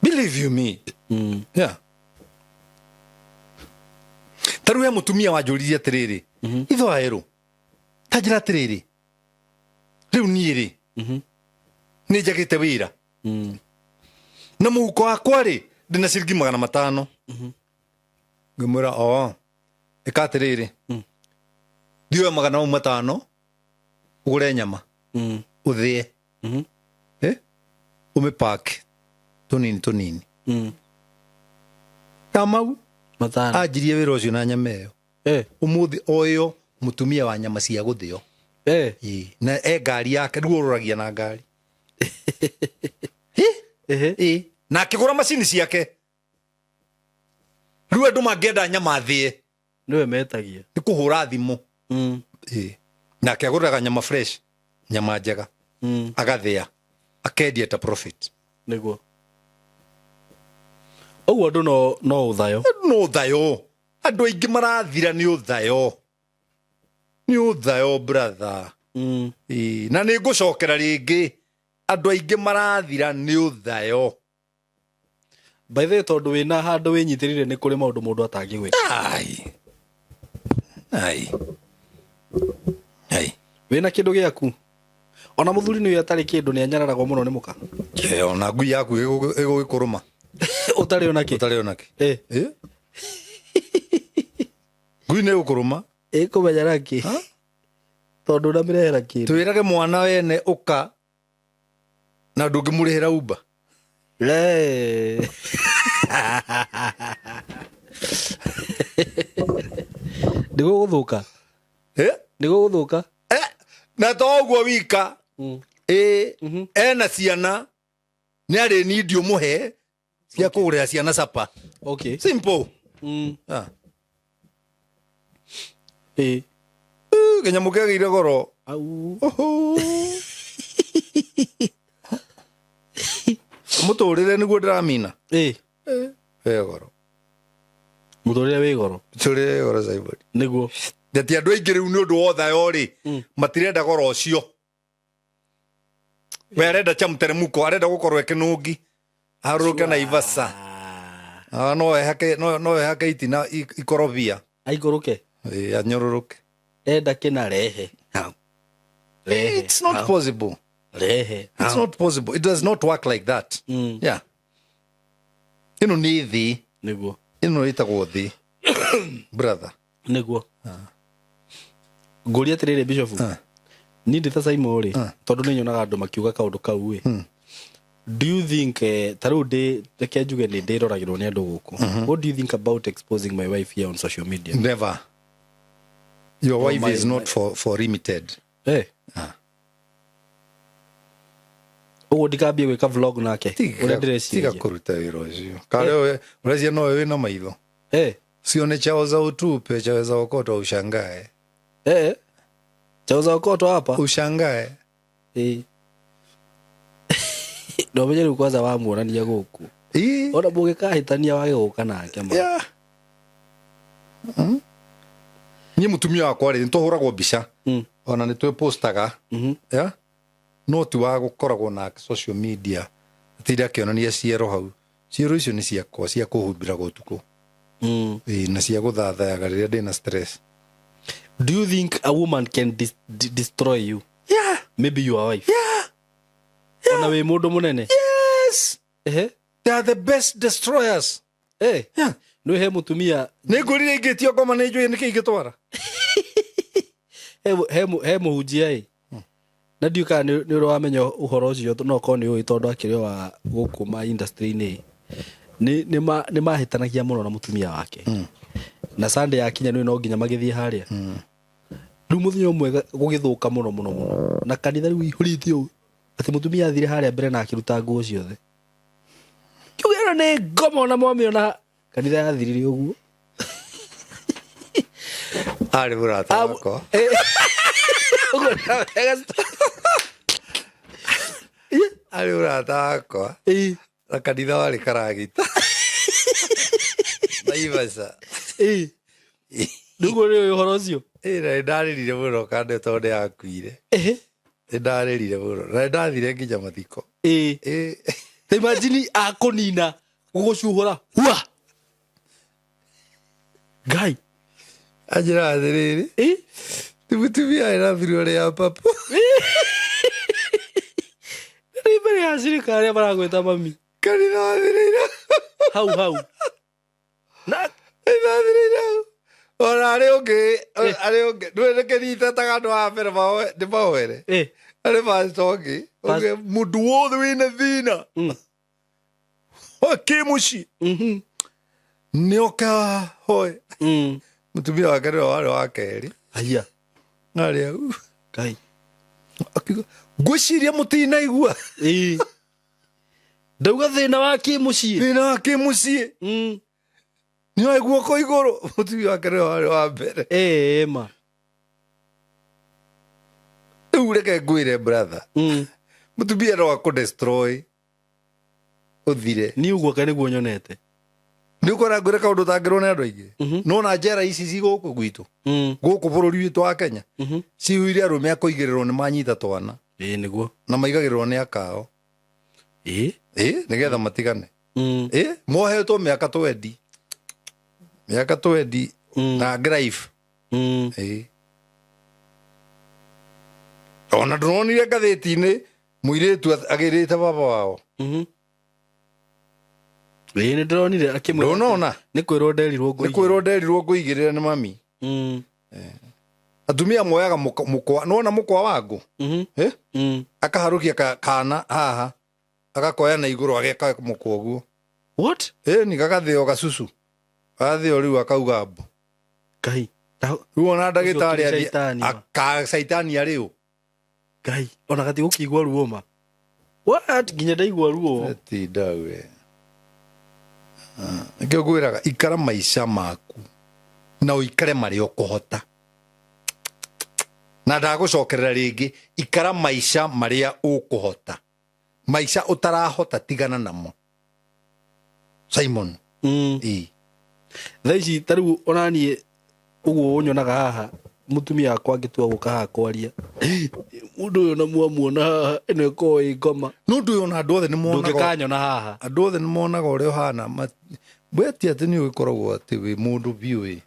Believe you me. Yeah. Ta rĩu he mũtumia wanjũririe atĩrĩrĩ, itho aerũ, ta njĩra atĩrĩrĩ, Rĩu niĩ rĩ, nĩ njagĩte wĩra na mũhuko wakwa rĩ, ndĩna ciringi 500. Ngĩmwĩra, o ĩka atĩrĩrĩ, thiĩ oe magana mau matano ũgũre nyama, ũthĩe, eh? Ũmĩpaki tũnini tũnini. Kamau Matano. Anjirie wĩra ũcio na nyama ĩyo. Ũmũthĩ o ĩyo mũtumia wa nyama cia gũthĩo. Ĩĩ. Na e ngari yake, rĩu ũroragia na ngari. Ĩĩ. Na akĩgũra macini ciake. Rĩu andũ mangĩenda nyama thĩe, Nĩwe metagia. Nĩ kũhũra thimũ. Ĩĩ. Nake agũraga nyama fresh, nyama njega, agathĩa, akendia ta profit. Nĩguo ũguo andũ no ũthayo. No ũthayo. Andũ aingĩ marathira nĩ ũthayo, nĩ ũthayo, brother. Ĩĩ. Na nĩ ngũcokera rĩngĩ, andũ aingĩ marathira nĩ ũthayo. By the way, tondũ wĩna handũ wĩnyitĩrĩire, nĩ kũrĩ maũndũ mũndũ atangĩgwĩka. Ai ai ai. Wĩna kĩndũ gĩaku, ona mũthuri nĩ atarĩ kĩndũ, nĩ anyararagwo mũno nĩ mũka. Ĩ, ona ngui yaku ĩgũgĩkũrũma. Ũtarĩ ona kĩ. Ũtarĩ ona kĩ. Ĩ? Ngui nĩ ĩgũkũrũma. Ĩkũmenya nakĩ tondũ ndamĩrehera kĩndũ? Twĩrage mwana wene ũka na ndũngĩmũrĩhĩra Uber. Le. Nĩgũgũthũka. Eh? Nĩgũgũthũka. Eh, na to ũguo wika. Ĩ, ena ciana, nĩ arĩ nindi ũmũhe cia kũgũrĩra ciana capa. Simple. Ah. Ĩ, kĩnyamũ kĩagĩire goro. Au. Oho. Mũtũrĩre nĩguo ndĩramina. Wĩ goro. Mũtũrĩre wĩ goro. Mũtũrĩre wĩ goro, Simon. Nĩguo. Ndeti andũ aingĩ rĩu nĩ ũndũ wa ũthayo rĩ, matirenda goro ũcio. We arenda cha mteremko, arenda gũkorwo ekinungi harũrũke na Ivasa. Ah, no ehake, no ehake itina ikorobia. Aikũrũke. Ĩ, anyororoke. Enda kĩna rehe hau, rehe. It's not hau. possible. Rehe. It's not possible. It does not work like that. Yeah, ĩno nĩ thĩ. Nĩguo. Ĩno ĩtagwo thĩ, brother. Nĩguo ngũria atĩrĩrĩ, Bishop, niĩ ndĩ ta Simon rĩ, tondũ nĩ nyonaga andũ makiuga kaũndũ kau ĩ, do you think, ta rĩu ndĩ, reke njuge nĩ ndĩroragĩrwo nĩ andũ gũkũ, what do you think about exposing my wife here on social media? Never. Your wife is not for limited. Ũguo ndikambie gwĩka vlog nake ũrĩa Tiga ndĩreciria? kũruta wĩra ũcio. Karĩ ũrecia no wĩna maitho. Sione chao za utupe, chao za okotwa, ushangae. Chao za okoto hapa. Ushangae. Ndomenye rĩu kwanza wamuonania gũkũ, ona mũgĩkahĩtania wage gũka nake ma. Yeah. Niĩ mũtumia wakwa rĩ, nĩtũhũragwo mbica, ona nĩ twĩpostaga. Yeah? No ti wa gũkoragwo nake social media, atinda akĩonania ciero hau. Ciero icio nĩ ciakwa cia kũhumbĩraga ũtukũ. Ĩĩ, na cia gũthathayaga rĩrĩa ndĩna stress. Do you think a woman can destroy you? Yeah. Maybe your wife. Yeah. Ona wĩ mũndũ mũnene. Yes. They are the best destroyers. Yeah. Nĩ he mũtumia. Nĩ ngũrire ingĩtio ngoma, nĩ njũĩ nĩkĩ ingĩtwara. He mũhunjia ĩ, na ndiũ kana nĩ ũrĩ wamenya ũhoro ũcio, no korwo nĩ ũĩ tondũ akĩrĩ o wa gũkũ ma industry-inĩ, nĩ mahĩtanagia mũno na mũtumia wake, na Sunday yakinya nĩ no nginya magĩthiĩ harĩa. Rĩu mũthenya ũmwe gũgĩthũka mũno mũno mũno, na kanitha rĩu ihũrĩte ũũ atĩ mũtumia athire harĩa mbere na akĩruta nguo ciothe, kiuga ĩno nĩ ngoma, ona mwamĩona kanitha yathirire ũguo. Arĩ mũrata wakwa. Ũguo nĩ Arĩ mũrata wakwa. Na kanitha warĩ Karagita. Naivasha. Nĩguo nĩ ũĩ ũhoro ũcio. Ĩ, na nĩ ndarĩrire mũno kande tondũ nĩ akuire. Nĩ ndarĩrire mũno na nĩ ndathire nginya mathiko. Ĩ. Ta imagine akũnina gũgũcuhũra hua ngai. Anjĩra atĩrĩrĩ, ti mũtumia ena thuruarĩ ya papo. Nĩ acirika arĩa maragwĩta mami. Kanitha wathirĩire. Hau hau. Na Ĩrathirĩire hau. Ona arĩ ũngĩ, arĩ ũngĩ, ndũĩ nĩkĩnyitataga andũ a mbere ndĩmahoere. Arĩ pastor ũngĩ, ũngĩ, mũndũ wothe wĩna thĩna wa kĩmũciĩ nĩoke ahoe. Mũtumia wake nĩwe warĩ wa kerĩ. Haiya. Arĩ hau. Ngai. Akiuga, ngwĩciria mũtinaigua. Ĩĩ. Ndauga thĩna wa kĩmũciĩ. Thĩna wa kĩmũciĩ. Nĩoe guoko igũrũ. Mũtumia wake nĩwe warĩ wa mbere. Ĩĩ ma. Rĩu reke ngwĩre brother. Mũtumia no akũ destroy ũthire. Niĩ ũguo kaĩ nĩguo nyonete. Nĩ ũkora ngwĩre kaũndũ ũtangĩrwo nĩ andũ aingĩ. Nona njera ici ci gũkũ gwitũ. Gũkũ bũrũri witũ wa Kenya. Cihũire arũme a kũigĩrĩrwo nĩ manyita twana. Ĩĩ nĩguo. Na maigagĩrĩrwo nĩ akao. Ĩĩ. Ĩĩ, nĩgetha matigane. Ĩĩ, mohetwo mĩaka 20. Mĩaka 20 na grife. Ĩĩ. Ona ndũronire ngathĩti-inĩ mũirĩtu agĩrĩte baba wao. Ĩĩ nĩ ndĩronire akĩmwĩra. Ndũnona? Nĩ kwĩrwo nderirwo ngũigĩrĩre. Nĩ kwĩrwo nderirwo ngũigĩrĩre nĩ mami. Atumia moyaga mũkwa, nĩwona mũkwa wa ngũ? Akaharũkia kana haha, agakoya na igũrũ ageka mũkwa ũguo. What? Ĩĩ ni gagathĩo gacucu. Gagathĩo rĩu akauga mbu. Ngai. Rĩu ona ndagĩtarĩ Ũcio athiĩ caitani wa. aka caitani arĩ ũ? Ngai, ona gatigũkĩigua ruo ma. What? Nginya ndaigua ruo. Tinda we. Nĩkĩo ngwĩraga ikara maica maku na ũikare marĩa ũkũhota. Na ndagũcokerera rĩngĩ, ikara maica marĩa ũkũhota. Maica ũtarahota tigana namo. Simon. Ĩĩ. Thaa ici ta rĩu ona niĩ ũguo ũnyonaga haha, mũtumia wakwa angĩtua gũka haha kwaria, mũndũ ũyũ na mwamuona haha, ĩno ĩkoragwo ĩ ngoma. No ndũĩ ona andũ othe nĩ monaga. Ndũngĩkanyona haha. Andũ othe nĩ monaga ũrĩa ũhana. We ti atĩ nĩ ũgĩkoragwo atĩ wĩ mũndũ biũ ĩ.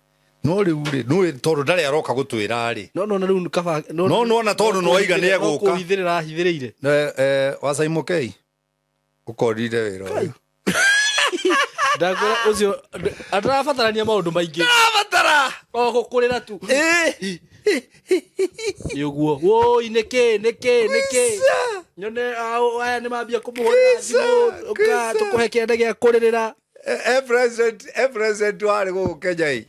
No rĩu rĩ, nĩũĩ tondũ ndarĩ aroka gũtwĩra rĩ. No, no, na rĩu kaba, no, No, no, na tondũ nĩ waiga nĩ egũka. No kũhithĩrĩra ahithĩrĩire. Wa Simon K. Ũkorire wĩra ũyũ. Ndakwĩra ũcio, atarabatarania maũndũ maingĩ. Arabatara. O gũkũrĩra tu. Ĩĩ. Nĩ ũguo. Woi, nĩkĩ, nĩkĩ, nĩkĩ? Kwĩca. Nyone, aya nĩ mambia kũmũhũrĩra Kwĩca, thimũ, ũka, kwĩca. tũkũhe kĩanda gĩa kũrĩrĩra. President warĩ gũkũ Kenya ĩ.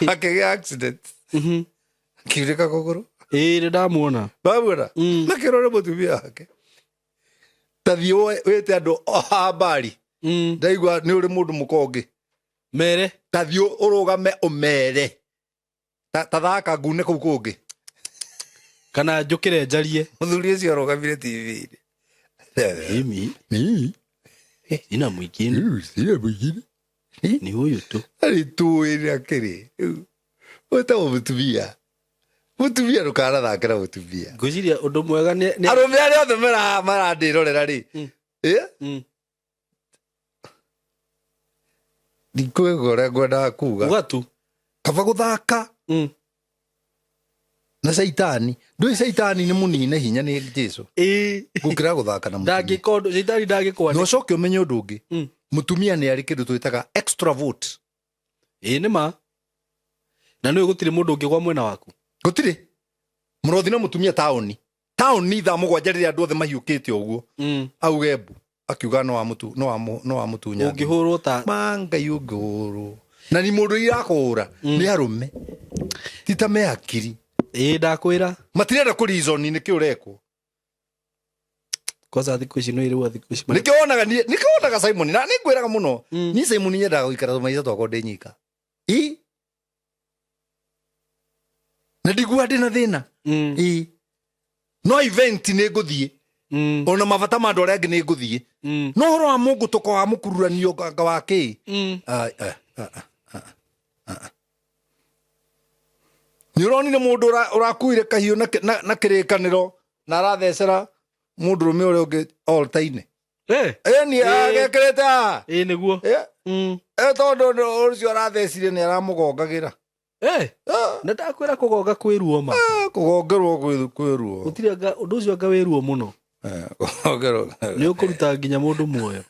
Akĩgĩa accident. Akiunĩka kũgũrũ. Ĩĩ, nĩ ndamuona. Wamuona? Makĩrwo nĩ mũtumia wake. Ta thiĩ wĩte andũ a mbari. Ndaigua nĩ ũrĩ mũndũ mũkonge. Mere. Ta thiĩ ũrũgame ũmere. Ta thaka ngune kũu kũngĩ. Kana njũkĩre njarie. Mũthuri ũcio arũgamire T V-inĩ. Mimi. Mimi. Sina mwingine. Sina mwingine. Ni huyu tu. Arĩ tũĩ nĩ akĩrĩ. Wĩtagwo mũtumia. Mũtumia ndũkanathake na mũtumia. Ngwĩciria ũndũ mwega nĩ Arũme arĩa othe marandĩrorera rĩ. Ndikwĩgua ũrĩa ngwendaga kuga. Uga tu. Kaba gũthaka. Na caitani. Ndũĩ caitani nĩ mũnine hinya nĩ Jesũ. Gũkĩra gũthaka na mũtumia. Ndangĩka ũndũ, caitani ndangĩkwanĩka. Na ũcoke ũmenye ũndũ ũngĩ. Mũtumia nĩ arĩ kĩndũ twĩtaga extra vote. Ĩĩ nĩ ma. Na nĩũĩ gũtirĩ mũndũ ũngĩ gwa mwena waku. Gũtirĩ. Mũrothi na mũtumia taũni. Taũni thaa mũgwanja rĩrĩa andũ othe mahiũkĩte ũguo. Auge mbu. Akiuga no amũtunya. Ũngĩhũrwo ta Ma Ngai ũngĩhũrwo. Na ni mũndũ irakũhũra, nĩ arũme. Ti ta me hakiri. Ĩĩ ndakwĩra. Matirenda kũ reason nĩkĩ ũrekwo. Kwanza thikũ ici nĩ irĩwa thikũ ici. Nĩkĩo wonaga niĩ, nĩkĩo wonaga Simon, na nĩngwĩraga mũno. Niĩ Simon nyendaga gũikara tũmaica twakwa ndĩ nyika. Ĩ? Na ndiguaga ndĩna thĩna. Ĩ. No event nĩ ngũthiĩ. Ona mabata ma andũ arĩa angĩ nĩ ngũthiĩ. No ũhoro wa mũngũtũko wa mũkururanio anga wa kĩ? Nĩ ũronire mũndũ ũrakuire kahiũ na kĩrĩkanĩro na arathecera mũndũrũme ũrĩa ũngĩ altar-inĩ. Ni agekĩrĩte haha. Nĩguo. Tondũ ũcio arathecire nĩ aramũgongagĩra. Eh, na ndakwĩra kũgonga kwĩ ruo ma. Ah, kũgongerwo kwĩ ruo. Gũtirĩ anga ũndũ ũcio anga wĩ ruo mũno. Eh, kũgongerwo. Nĩ ũkũruta nginya mũndũ muoyo.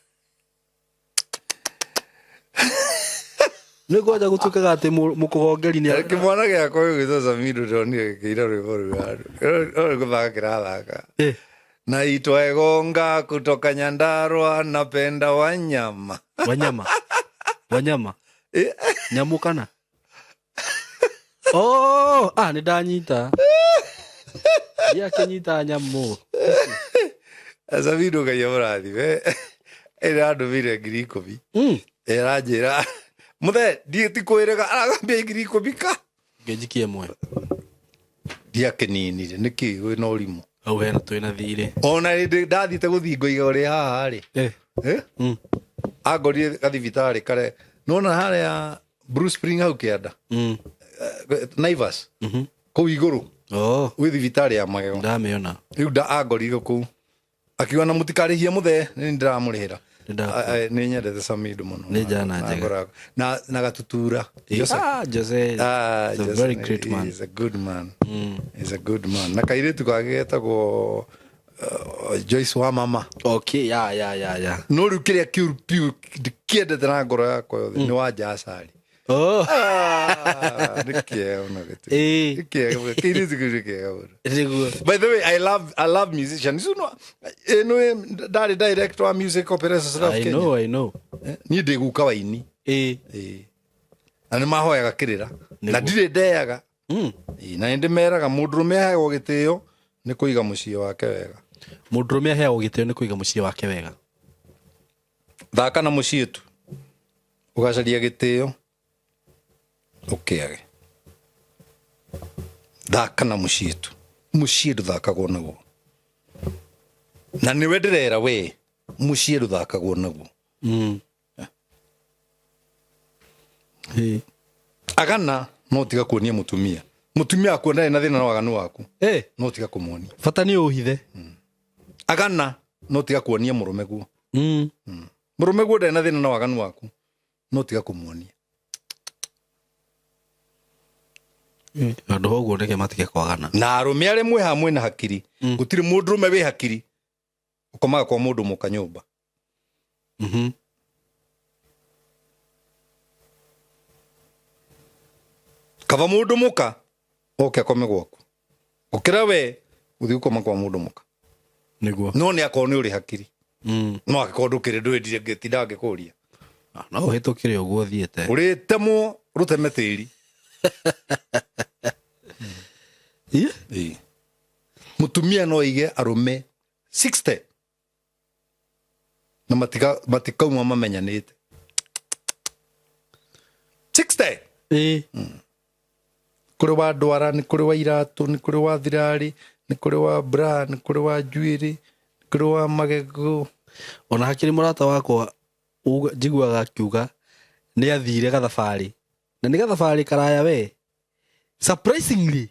Nĩ kwanja gũtuĩkaga atĩ mũkũgongeri nĩ Kĩmwana gĩakwa gĩgwĩtwo Samido ndonire gĩkĩina rwĩmbo rũu handũ. No nĩ gũthaka kĩrathaka. Eh, Naitwa Egonga kutoka Nyandarua, napenda wanyama. Wanyama. Wanyama. Eh. Nyamũ kana? Oh, ah nĩ ndanyita. Ndiakĩnyita nyamũ. Samido Ngai amũrathime. Ĩrandũmĩire 10,000. Ĩranjĩra mũthee ndiĩ ti kwĩrĩga aragambia 10,000 ka. Ngĩnjikie ĩmwe. Ndiakĩninire nĩkĩ wĩna ũrimũ. Hau hena twĩna thirĩ. Ona hĩndĩ ndathiĩte gũthiĩ ngũiga ũrĩ haha rĩ. Eh. Eh? Angorire gathibitarĩ kare. Nĩwona harĩa Blue Spring hau kĩanda. Naivas. Kũu igũrũ. Oh, Gwĩ thibitarĩ ya magego. ndamĩona. Rĩu nda angorire kũu. Akiuga na mũtikarĩhie mũthee nĩ ndĩramũrĩhĩra. Nĩ Nĩ nyendete Samido mũno. Nĩ njana njega. Na na gatutura. Jose. Ah, Jose. Ah, He's a Jose very great man. He's a good man. He's a good man. Na kairĩtu gake getagwo Joyce wa mama. Okay, ya ya ya ya. No rĩu kĩrĩa kĩũru piũ ndikĩendete na ngoro yakwa yothe nĩ wa Jasari. Oh. Ah, nĩ kĩega mũno gĩtĩ. Eh. Nĩ kĩega mũno. Kĩirĩtu kĩu nĩ kĩega mũno. Nĩguo. By the way, I love musicians. You know, ĩno ndarĩ director wa Music Opera Society of I Kenya. know, I know. Eh, niĩ ndĩ guka wa ini. Eh. Ĩĩ. Na nĩ mahoyaga kĩrĩra. Na Nĩguo. ndirĩ ndeaga. Ĩĩ, na nĩ ndĩmeraga mũndũrũme aheagwo gĩtĩo nĩ kũiga mũciĩ wake wega. Mũndũrũme aheagwo gĩtĩo nĩ kũiga mũciĩ wake wega. Thaka na mũciĩ tu. Ũgacaria gĩtĩo ũkĩage. Thaka na mũciĩ tu. Mũciĩ ndũthakagwo naguo. Na nĩwe ndĩrera we mũciĩ ndũthakagwo naguo. Eh. Agana no tiga kuonia mũtumia. Mũtumia akuona ndarĩ na thĩna na waganu waku. Eh, No tiga kũmuonia. bata nĩ ũhithe. Agana no tiga kuonia mũrũme guo. Mũrũme guo ndarĩ na thĩna na waganu waku. No tiga kũmuonia. Andũ ũguo reke matige kwagana. Na arũme arĩa mwĩ haha mwĩna hakiri. Gũtirĩ mũndũrũme wĩ hakiri ũkomaga kwa mũndũ mũka nyũmba. Kaba mũndũ mũka oke akome gwaku. Gũkĩra we gũthiĩ gũkoma kwa mũndũ mũka. Nĩguo. No nĩ akorwo nĩ ũrĩ hakiri. No angĩkorwo ndũkĩrĩ ndwĩndire ngĩtinda ngĩkũria. No ũhĩtũkĩre ũguo ũthiĩte. Ũrĩtemwo rũteme tĩri. Ĩ? Ĩĩ. Mũtumia no aige arũme 60 na matikauma mamenyanĩte. 60. Ĩ. Kũrĩ wa ndwara, nĩ kũrĩ wa iratũ, nĩ kũrĩ wa thirarĩ, nĩ kũrĩ wa bra, nĩ kũrĩ wa njuĩrĩ, nĩ kũrĩ wa magego. Ona hakĩrĩ mũrata wakwa njiguaga akiuga nĩ athire gathabarĩ. Na nĩ gathabarĩ karaya we. Surprisingly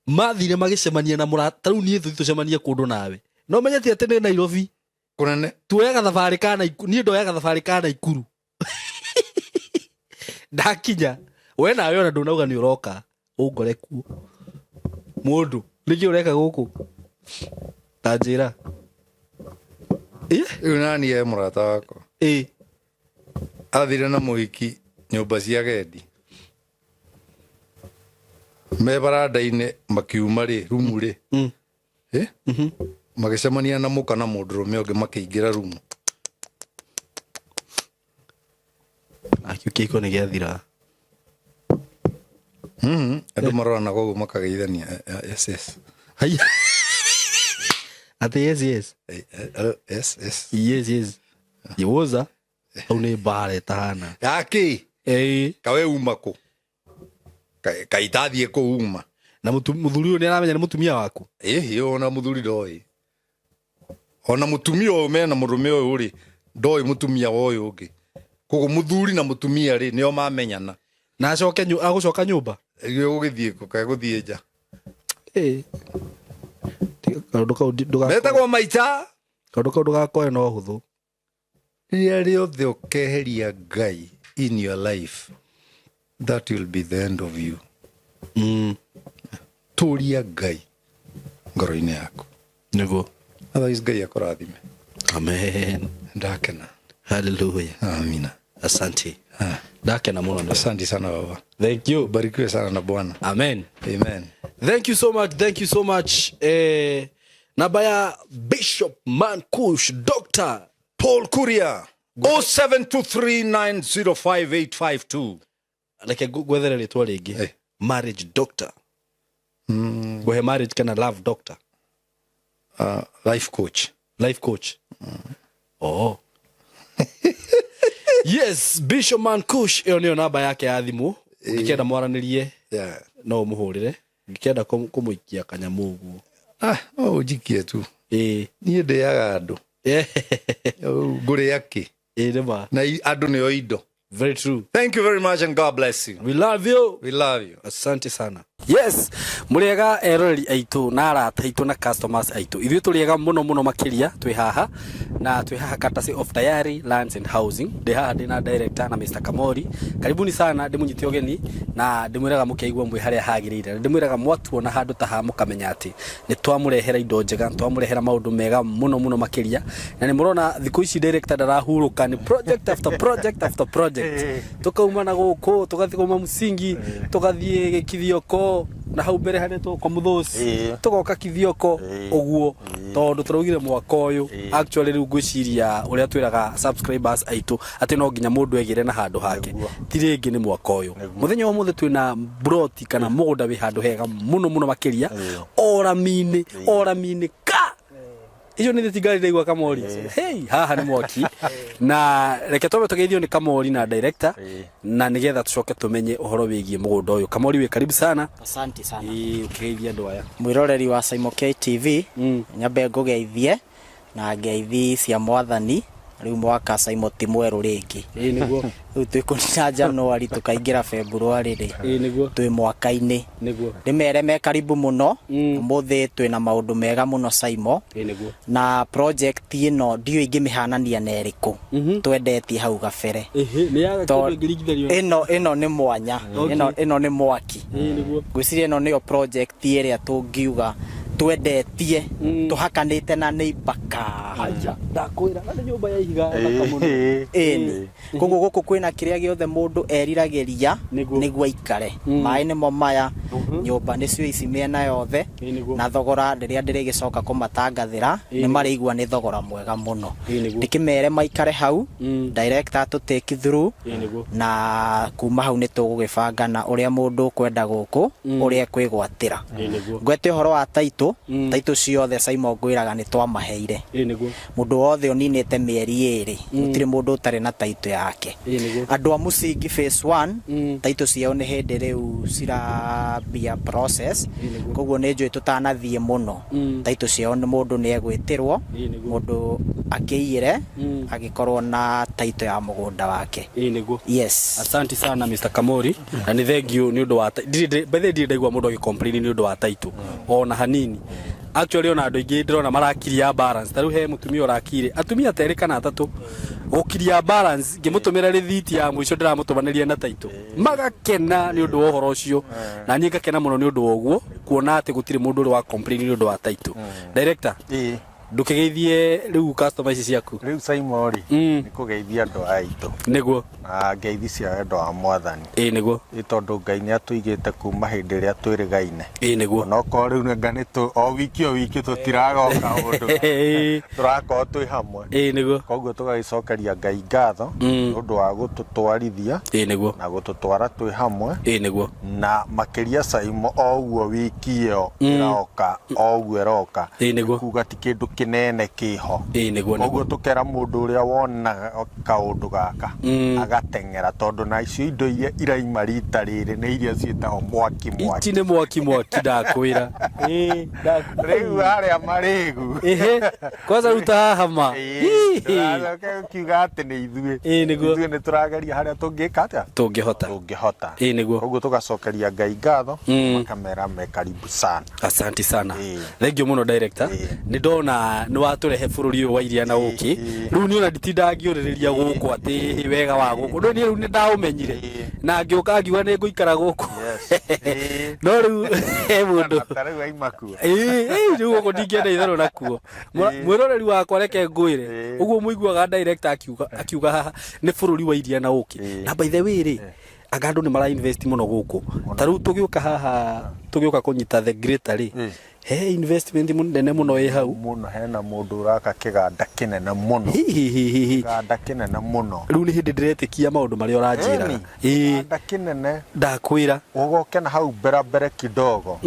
mathire magĩcemania na mũrata ta rĩu niĩ tũthiĩ tũcemanie kũndũ nawe. No menye ti atĩ nĩ Nairobi. Kũnene. Tuoya gathabarĩ ka Naikuru. Niĩ ndoya gathabarĩ ka Naikuru. Ndakinya. We nawe ona ndũnauga nĩ ũroka ũngore kuo. Mũndũ, nĩkĩ ũreka gũkũ? Ta njĩra. Ĩ? Rĩu nani e mũrata wakwa. Ĩ. Athire na mũhiki nyũmba cia agendi. Me baranda-inĩ makiuma rĩ, rumu rĩ. Ĩ? Magĩcemania na mũka na mũndũrũme ũngĩ makĩingĩra rumu. Nakĩo kĩhiko nĩ gĩathira. Andũ maroranaga ũguo makageithania yes, yes. Haiya. Atĩ yes yes. Yes, yes. Yes yes. Yũza. Hau nĩ mbara ĩtahana. Yakĩ? Ĩ. Kawe uma kũ? Kaĩ itathiĩ kũu uma? Na mũthuri ũyũ nĩ aramenya nĩ mũtumia waku. Ĩhĩ, ona mũthuri ndoĩ. Ona mũtumia ũyũ mena mũrũme ũyũ rĩ, ndoĩ mũtumia wa ũyũ ũngĩ. Koguo mũthuri na mũtumia rĩ, nĩo mamenyana. Na acoke agũcoka nyũmba. Rĩu gũgĩthiĩ kũ? Kaĩ gũthiĩ nja. Ĩ. Kaũndũ kau Metagwo maita. Kaũndũ kau ndũgakoe no hũthũ. Rĩrĩa rĩothe ũkeheria Ngai in your life, That will be the end of you. Tũria Ngai ngoro-inĩ yaku. Nĩguo. Otherwise Ngai akũrathime. Amen. Ndakena. Hallelujah. Amina. Asante. Ndakena mũno nĩ. Asante sana baba. Thank you. Ubarikiwe sana na Bwana. Amen. Amen. Thank you so much. Thank you so much. Namba ya Bishop Mankush Dr. Paul Kuria 0723905852. Reke ngwethere rĩtwa rĩngĩ. Eh. Marriage doctor. Ngũhe marriage kana love doctor. Life coach. Life coach. Oh. Yes, Bishop Mankush ĩyo nĩyo namba yake ya thimũ. Ũngĩkĩenda mwaranĩrie Yeah. no ũmũhũrĩre. Ũngĩkĩenda kũmũikia kanyamũ ũguo. Ah, no ũnjikie tu. Ĩĩ. Niĩ ndĩaga andũ. Ngũrĩa kĩ? Ĩĩ nĩ ma. Na andũ nĩo indo. Very true. Thank you very much and God bless you. We love you. We love you. Asante sana. Yes, mũrĩega eroreri aitũ na arata aitũ na customers aitũ. Ithuĩ tũrĩega mũno mũno makĩria twĩ haha na twĩ haha courtesy of Tayari Lands and Housing. Ndĩ haha ndĩ na director na Mr. Kamori. Karibuni sana, ndĩmũnyite ũgeni na ndĩmwĩraga mũkĩigua mwĩ harĩa hagĩrĩire. Na ndĩmwĩraga mwatuona handũ ta haha mũkamenya atĩ nĩ twamũrehera indo njega, twamũrehera maũndũ mega mũno mũno makĩria. Na nĩ mũrona thikũ ici director ndarahurũka, nĩ project after project after project. Tukauma na gũkũ tũgathiĩ kuma msingi tũgathiĩ Kithioko na hau mbere harĩa tũka Mũthũci tũgoka Kithioko ũguo, tondũ tũraugire mwaka ũyũ actually rĩu ngwĩciria ũrĩa twĩraga subscribers aitũ atĩ no nginya mũndũ egĩre na handũ hake, ti rĩngĩ nĩ mwaka ũyũ. Mũthenya wa ũmũthĩ twĩna broti kana mũgũnda wĩ handũ hega mũno mũno makĩria, orami-inĩ orami-inĩ ka icio nä thä ndaigua Kamori. Hey, haha nä mwaki na reke twambe tũgeithio nĩ Kamori na director na nĩgetha tũcoke tũmenye ũhoro wĩgiĩ mũgũnda ũyũ. Kamori, wĩ karibu sana. Asante sana. Ĩĩ, ũkĩgeithia andũ aya. Mwiroreri wa Saimo KTV, nyambe ngũgeithie na ngeithi cia mwathani. Rĩu mwaka Saimo ti mwerũ rĩngĩ. Ĩĩ nĩguo. Rĩu twĩ kũnina January tũkaingĩra February rĩ. Ĩĩ nĩguo. Twĩ mwaka-inĩ. Nĩguo. Ndĩmere me karibu mũno. Ũmũthĩ twĩna maũndũ mega mũno Saimo. Ĩĩ nĩguo. Na project ĩno ndiũĩ ingĩmĩhanania na ĩrĩkũ twendetie hau gabere. Ĩhĩ, nĩ yaga kĩndũ ĩngĩringithanio. Ĩno nĩ mwanya. Ĩno nĩ mwaki. Ĩĩ nĩguo. Ngwĩciria ĩno nĩyo project ĩrĩa tũngiuga twendetie tũhakanĩte na neighbor Aja, ndakwĩra na nĩ nyũmba ya ihiga thaka mũno. Ĩni koguo gũkũ kwĩna kĩrĩa gĩothe mũndũ eriragĩria Nĩguo. nĩguo aikare. Maĩ nĩmo maya, nyũmba nĩcio ici mĩena yothe. Ĩĩ nĩguo. Na thogora rĩrĩa ndĩrĩgĩcoka kũmatangathĩra nĩ marĩigua nĩ thogora mwega mũno. Ĩĩ nĩguo. Ndĩkĩmere maikare hau, director atũ take through. Ĩĩ nĩguo. Na kuma hau nĩ tũgũgĩbanga na ũrĩa mũndũ ũkwenda gũkũ ũrĩa ekwĩgwatĩra. Ĩĩ nĩguo. Ngwete ũhoro wa taitũ, taitũ ciothe Saimo ngwĩraga nĩ twamaheire. Ĩĩ nĩguo. Mũndũ wothe ũninĩte mĩeri 2, gũtirĩ mũndũ ũtarĩ na taitũ yake. Ĩĩ nĩguo. Andũ a mũcingi phase 1, taitũ ciao nĩ hĩndĩ rĩu cirambia process, koguo nĩ njũĩ tũtanathiĩ mũno taitũ ciao nĩ mũndũ nĩ egwĩtĩrwo. Ĩĩ nĩguo. Mũndũ akĩiyĩre agĩkorwo na taitũ ya mũgũnda wake. Ĩĩ nĩguo. Yes. Asante sana Mr. Kamori na nĩ thank you nĩ ũndũ wa ndirĩ by the way ndirĩ ndaigua mũndũ agĩ complain nĩ ũndũ wa taitũ ona hanini. Actually ona andũ aingĩ ndĩrona marakiria balance, ta rĩu he mũtumia ũrakire, atumia ta erĩ kana atatũ gũkiria balance, ngĩmũtũmĩra rĩthiti ya mũico ndĩramũtũmanĩria na taitũ, magakena nĩ ũndũ wa ũhoro ũcio, na niĩ ngakena mũno nĩ ũndũ wa ũguo kuona atĩ gũtirĩ mũndũ ũrĩ wa complain nĩ ũndũ wa taitũ. Director, ndũkĩgeithie rĩu customer ici ciaku. Rĩu Saimo rĩ, nĩ kũgeithia andũ aya aitũ Nĩguo. Na ngeithi cia wendo wa mwathani. Ĩĩ nĩguo. Ĩ tondũ Ngai nĩ atũigĩte kuma hĩndĩ ĩrĩa twĩrĩgaine. Ĩĩ nĩguo. Onokorwo rĩu nanga nĩ o wiki o wiki tũtiragoka ũndũ, tũrakorwo twĩ hamwe. Ĩĩ nĩguo. Koguo tũgagĩcokeria Ngai ngatho nĩ ũndũ wa gũtũtwarithia Ĩĩ nĩguo. na gũtũtwara twĩ hamwe. Ĩĩ nĩguo. Na makĩria Saimo o ũguo wiki ĩyo ĩroka, o ũguo ĩroka. Ĩĩ nĩguo. Kuga ti kĩndũ kĩnene kĩho. Ĩĩ nĩguo. Koguo Nĩguo. tũkera mũndũ ũrĩa wonaga kaũndũ gaka agateng'era, tondũ na icio indo iria iraima rita rĩrĩ nĩ iria ciĩtagwo mwaki mwaki. Ici nĩ mwaki mwaki ndakwĩra. Ĩĩ. Rĩu harĩa marĩgu. Ĩhĩ, kwanza rĩu ta haha ma. Ĩĩ, ndũracoke ũkiuga atĩ nĩ ithuĩ. Ĩĩ nĩguo. Ithuĩ nĩ tũrageria harĩa tũngĩka atĩa, Tũngĩhota. tũngĩhota. Ĩĩ nĩguo. Koguo tũgacokeria Ngai ngatho, makamera me karibu sana. Asante sana. Ĩĩ. Thank you mũno director. Ĩĩ. Nĩ ndona nĩ watũrehe bũrũri ũyũ wa iria na ũkĩ. Ĩĩ. Rĩu niĩ ona nditindaga ngĩũrĩrĩria gũkũ atĩ wega wa gũkũ. Rĩu niĩ rĩu nĩ ndaũmenyire. Ĩĩ. Na ngĩũka ngiuga nĩ ngũikara gũkũ. Yes. Ĩĩ. No rĩu he mũndũ. Ta rĩu aima kuo. Ĩĩ, ĩĩ, rĩu gũkũ ndingĩenda itherũ nakuo. Mwĩroreri wakwa, reke ngwĩre, ũguo mũiguaga director akiuga haha nĩ bũrũri wa iria na ũkĩ. Na by the way rĩ, anga andũ nĩ mara invest mũno gũkũ. Ta rĩu tũgĩũka haha, tũgĩũka kũnyita the greater rĩ, he investment nene mũno ĩ hau. Mũno, hena mũndũ ũraka kĩganda kĩnene mũno. Hihihihi. Kĩganda kĩnene mũno. Rĩu nĩ hĩndĩ ndĩretĩkia maũndũ marĩa ũranjĩraga. Ĩni, Ĩĩ. kĩganda kĩnene. Ndakwĩra. Ũgoke na hau mbere mbere kidogo.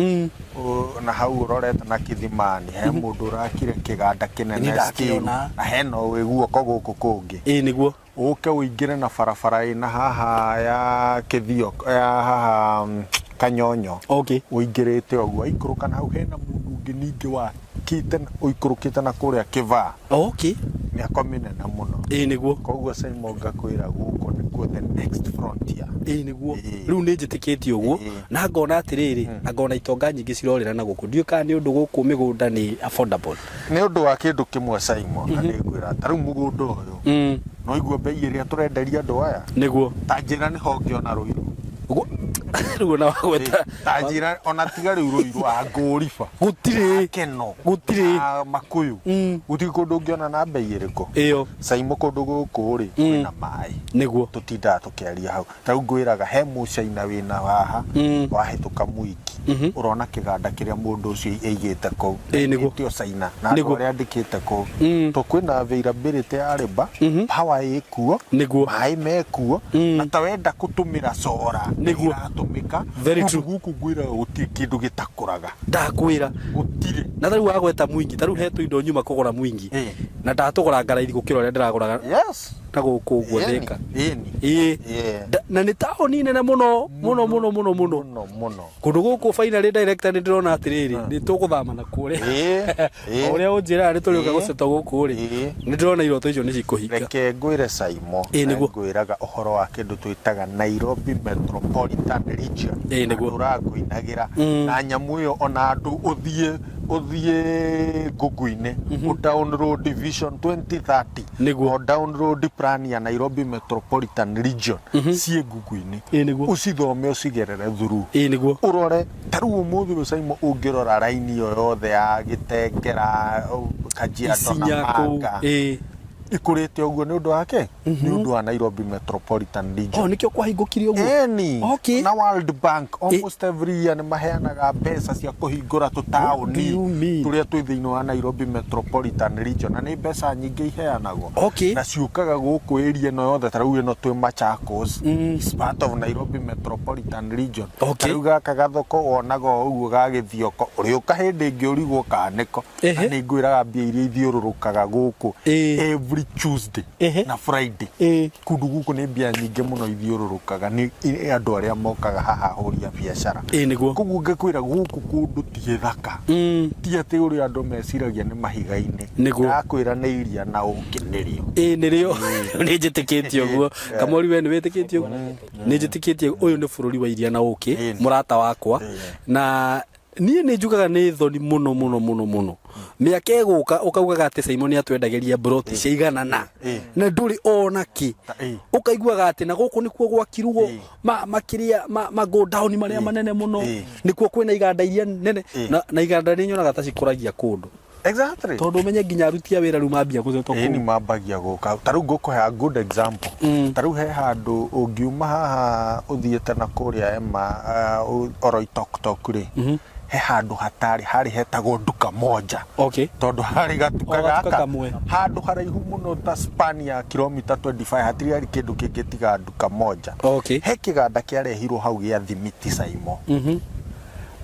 Na hau ũrorete na Kithimani, he mũndũ ũrakire kĩganda kĩnene. Nĩ ndakĩona. Still, na hena wĩ guoko gũkũ kũngĩ. Ĩĩ nĩguo. Ũke ũingĩre na barabara ĩna haha ya Kĩthio ya haha, Kanyonyo. Ũingĩrĩte ũguo aikũrũka na hau, hena mũndũ ũngĩ ningĩ wakĩte ũikũrũkĩte na kũrĩa Kĩbaa. Mĩako mĩnene mũno. Ĩĩ nĩguo. Koguo Simon, ngakwĩra gũkũ nĩkuo the next frontier. Ĩĩ nĩguo. Ĩĩ. Rĩu nĩ njĩtĩkĩtie ũguo. Na ngona atĩrĩrĩ, angona itonga nyingĩ cirorĩra na gũkũ, ndiũĩ kana nĩ ũndũ gũkũ mĩgũnda nĩ affordable. Nĩ ũndũ wa kĩndũ kĩmwe, Simon, na nĩ ngwĩra ta rĩu mũgũnda ũyũ, no igua mbei ĩrĩa tũrenderia andũ aya. Ta njĩra nĩho ũngĩona Rũirũ. Rĩu ona wagweta. Ta njĩra ona tiga rĩu Rũirũ, Angũriba, Gũtirĩ. Keno. Gũtirĩ. Makuyu. Gũtirĩ kũndũ ũngĩona na mbei ĩrĩkũ. Ĩyo. Saimo, kũndũ gũkũ rĩ, kwĩna maĩ. Tũtindaga tũkĩaria hau. Ta rĩu ngwĩraga he mũcaina wĩna haha, wahĩtũka Mwingi, ũrona kĩganda kĩrĩa mũndũ ũcio aigĩte kũu. Ĩĩ, nĩguo. Aigĩte o Caina na andũ arĩa andĩkĩte kũu. To kwĩna availability ya labour, power ĩkuo, maĩ mekuo, na ta wenda gũtũmĩra solar, iratũmĩka. Very Kũndũ true. gũkũ ngwĩraga gũtirĩ kĩndũ gĩtakũraga. Ndakwĩra. Gũtirĩ. Na tarĩu wagweta Mwingi, tarĩu he tũindo nyuma kũgũra Mwingi, na ndatũgũra ngaraithi gũkĩra ũrĩa ndĩragũraga na gũkũ ũguo Thĩka. Ĩni. Ĩĩ. Na nĩ taũni nene mũno mũno mũno mũno mũno. Mũno mũno. Kũndũ gũkũ finally, director, nĩ ndĩrona atĩrĩrĩ, nĩ tũgũthama na kũrĩa. Ĩĩ. O ũrĩa ũnjĩraga nĩ tũrĩũka gũcetwo gũkũ rĩ, nĩ ndĩrona iroto icio nĩ cikũhinga. Reke ngwĩre Saimo, Ĩĩ, nĩguo. ngwĩraga ũhoro wa kĩndũ twĩtaga Nairobi Metropolitan Region. Ĩĩ, nĩguo. Andũ ũrangũinagĩra na nyamũ ĩyo, ona andũ ũthiĩ Google-inĩ, ũ download Vision 2030, o download plan ya Nairobi Metropolitan Region, ciĩ Google-inĩ. Ĩĩ nĩguo. Ũcithome, ũcigerere through, Ĩĩ nĩguo. Ũrore ta rĩu ũmũthĩ ũyũ Saimo, ũngĩrora raini ĩyo yothe ya Gĩtengera, Kajiado na Isinya kũu. Manga, ikũrĩte ũguo nĩ ũndũ wake, nĩ ũndũ wa Nairobi Metropolitan Region. Oh, nĩkĩo kwahingũkire ũguo. Ĩni. Na World Bank almost every year nĩ maheanaga mbeca cia kũhingũra What do tũtaũni you mean? tũrĩa twĩ thĩinĩ wa Nairobi Metropolitan Region, na nĩ mbeca nyingĩ iheanagwo. Na ciũkaga gũkũ area ĩno yothe. Ta rĩu ĩno twĩ Machakos is part of Nairobi Metropolitan Region. Ta rĩu gaka gathoko wonaga o ũguo ga Gĩthioko, ũrĩũka hĩndĩ ĩngĩ ũrigwo kana nĩko. Na nĩ ngwĩraga mbia iria ithiũrũrũkaga gũkũ every Tuesday na Friday, kũndũ gũkũ nĩ mbia nyingĩ mũno ithiũrũrũkaga nĩ andũ arĩa mokaga haha ahũri a biacara. Ĩĩ nĩguo. Koguo ngakwĩra gũkũ kũndũ ti gĩthaka, ti atĩ ũrĩa andũ meciragia nĩ mahiga-inĩ. Ndakwĩra nĩ iria na ũkĩ nĩrĩo. Ĩĩ nĩrĩo, nĩ njĩtĩkĩtie ũguo. Kamori, we nĩ wĩtĩkĩtie ũguo? Nĩ njĩtĩkĩtie ũyũ nĩ bũrũri wa iria na ũkĩ. Mũrata wakwa, na niĩ nĩ njugaga nĩ thoni mũno mũno mũno mũno, mĩaka ĩgũka ũkaugaga atĩ Simon atwendagĩria broti cia iganana na ndũrĩ ona kĩ. Ũkaiguaga atĩ na gũkũ nĩkuo gwakirwo makĩria ma go down marĩa manene mũno, nĩkuo kwĩna iganda iria nene. Na iganda nĩ nyonaga ta cikũragia kũndũ, tondũ ũmenye nginya aruti a wĩra rĩu mambia gũcetwo Ĩĩ, nĩ kũu. Mambagia gũka. Ta rĩu ngũkũhe a good example. Ta rĩu he handũ ũngiuma haha ũthiĩte na kũrĩa ema Oloitoktok rĩ, he handũ hatarĩ harĩ hetagwo Duka Moja, tondũ harĩ gatuka O gatuka gaka kamwe. Handũ haraihu mũno ta span ya kilomita 25 hatirĩ harĩ kĩndũ kĩngĩ tiga Duka Moja. He kĩganda kĩarehirwo hau gĩa thimiti, Saimo.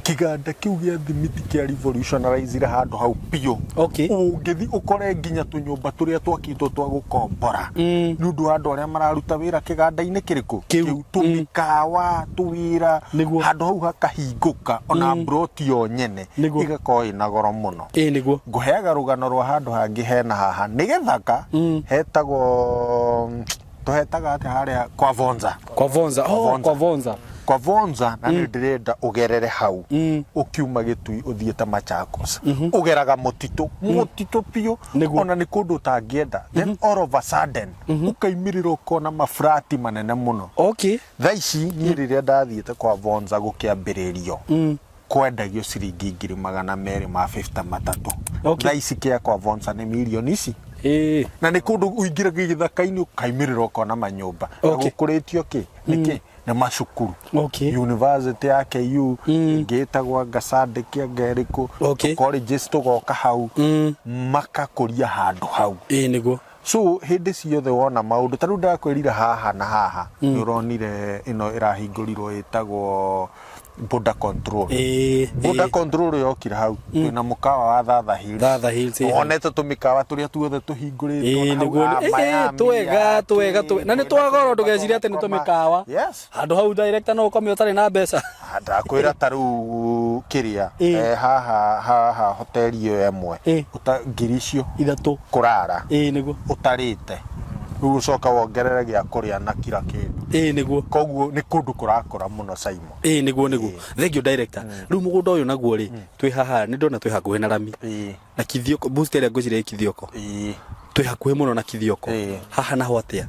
Kĩganda kĩu gĩa thimiti kĩa revolutionizire handũ hau biũ. Ũngĩthi ũkore nginya tũnyũmba tũrĩa twakĩtwo twa gũkombora nĩ ũndũ wa andũ arĩa mararuta wĩra kĩganda-inĩ kĩrĩkũ? Kĩu. Tũmĩkawa tũwĩra, handũ hau hakahingũka, ona mburoti yo nyene ĩgakorwo ĩna goro mũno. Ĩĩ nĩguo. Ngũheaga rũgano rwa handũ hangĩ hena haha nĩ gĩthaka, hetagwo, tũhetaga atĩ harĩa kwa Vonza. Kwa Vonza, oh. Vonza. Kwa Vonza. Kwa Vonza na nĩ ndĩrenda ũgerere hau ũkiuma Gĩtui ũthiĩte Machakos, ũgeraga mũtitũ, mũtitũ biũ. Nĩguo. Ona nĩ kũndũ ũtangĩenda, then all of a sudden ũkaimĩrĩra ũkona mafrati manene mũno. Thaa ici niĩ rĩrĩa ndathiĩte kwa Vonza gũkĩambĩrĩrio, kwendagio ciringi 253,000. Thaa ici kĩa kwa Vonza nĩ mirioni ici. Na nĩ kũndũ ũingĩraga gĩthaka-inĩ ũkaimĩrĩra ũkona manyũmba. Na gũkũrĩtio kĩ? Nĩ kĩ? Nĩ macukuru. University ya KU, ĩngĩ ĩtagwo anga Sandĩki anga ĩrĩkũ. Colleges tũgoka hau, makakũria handũ hau. Ĩĩ nĩguo. So hĩndĩ ciothe wona maũndũ ta rĩu ndakwĩrire haha na haha, nĩ ũronire ĩno ĩrahingũrirwo ĩtagwo border control. Border control yokire hau twĩna mũkawa wa Thatha Hills. Thatha Hills, ĩĩ. Wonete tũmĩkawa tũrĩa tuothe tũhingũrĩtwo Ĩĩ na hau, nĩguo. ah, Miami, Twega ah, twega kĩ, twega. Na nĩ twĩna twa goro, kĩrĩa ndũgecirie atĩ nĩ tũkoma. tũmĩkawa. Yes. Handũ hau director no ũkome ũtarĩ na mbeca. Ndakwĩra ta rĩu kĩrĩa, haha haha hoteli ĩyo ĩmwe, ngiri icio 3 kũrara. Ĩĩ nĩguo. Ũtarĩte rĩu ũcoka wongerere gĩa kũrĩa na kira kĩndũ. Ĩĩ nĩguo. Koguo nĩ kũndũ kũrakũra mũno, Simon. Ĩĩ nĩguo nĩguo. Thank you director. Rĩu mũgũnda ũyũ naguo rĩ, twĩ haha nĩ ndona twĩ hakuhĩ na rami. Na Kithioko, booster ĩrĩa ngwĩciria ĩ Kithioko. Twĩ hakuhĩ mũno na Kithioko. Haha naho atĩa?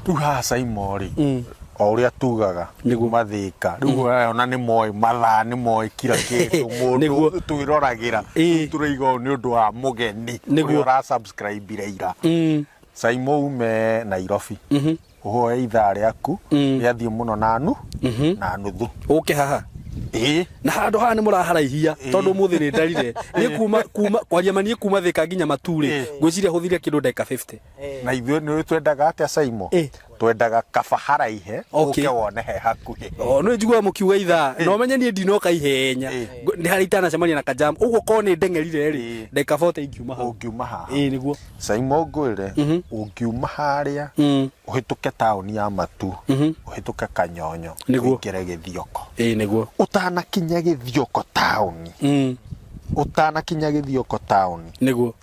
Rĩu haha Simon rĩ, o ũrĩa tugaga Nĩguo. mathĩka rĩu ona nĩ moĩ mathaa, nĩ moĩ kira kĩndũ mũndũ twĩroragĩra. Rĩu tũraiga ũũ nĩ ũndũ wa mũgeni ũrĩa ũra subscribe ira. Simon, ume Nairobi, ũhoe ithaa rĩaku rĩathiĩ mũno na nu na nuthu. Ũke haha. Ĩĩ. Na handũ haha nĩ mũraharaihia, tondũ ũmũthĩ nĩ ndarire niĩ kuma kwaria ma, niĩ kuma Thĩka nginya Maturĩ, ngwĩciria hũthire kĩndũ ndagĩka 50. Na ithuĩ nĩ twendaga atĩa, Simon? Twendaga kaba haraihe, ũke wone he hakuhĩ. O nĩ njiguaga mũkiuga ithaa, na ũmenye niĩ ndinoka ihenya. Nĩ harĩa itanacemania na kajam ũguo, korwo nĩ ndeng'erire rĩ, ndagĩka 40 ingiuma hau. Ũngiuma haha. Ĩĩ nĩguo. Simon, ngwĩre, ũngiuma harĩa ũhĩtũke taũni ya Matu, ũhĩtũke Kanyonyo, ũingĩre Gĩthioko, Ĩĩ nĩguo. Ũtanakinya Gĩthioko taũni, ũtanakinya Gĩthioko taũni,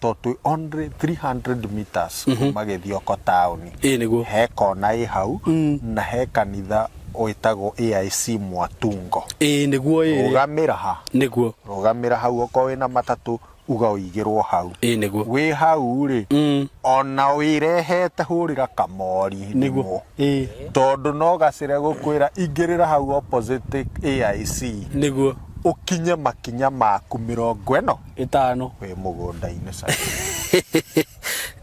tondũ twĩ only 300 meters kuma Gĩthioko taũni, Ĩĩ nĩguo. He kona ĩ hau na he kanitha wĩtagwo AIC Mwatungo. Ĩĩ nĩguo ĩĩ. Rũgamĩra ha. Rũgamĩra hau, okorwo wĩna matatũ uga ũigĩrwo hau. Ĩĩ nĩguo. Wĩ hau rĩ, ona wĩrehete hũrĩra kamori thimũ, tondũ no gacĩre gũkwĩra ingĩrĩra hau opposite AIC. Ũkinye makinya maku 50 5. Wĩ mũgũnda-inĩ, Simon.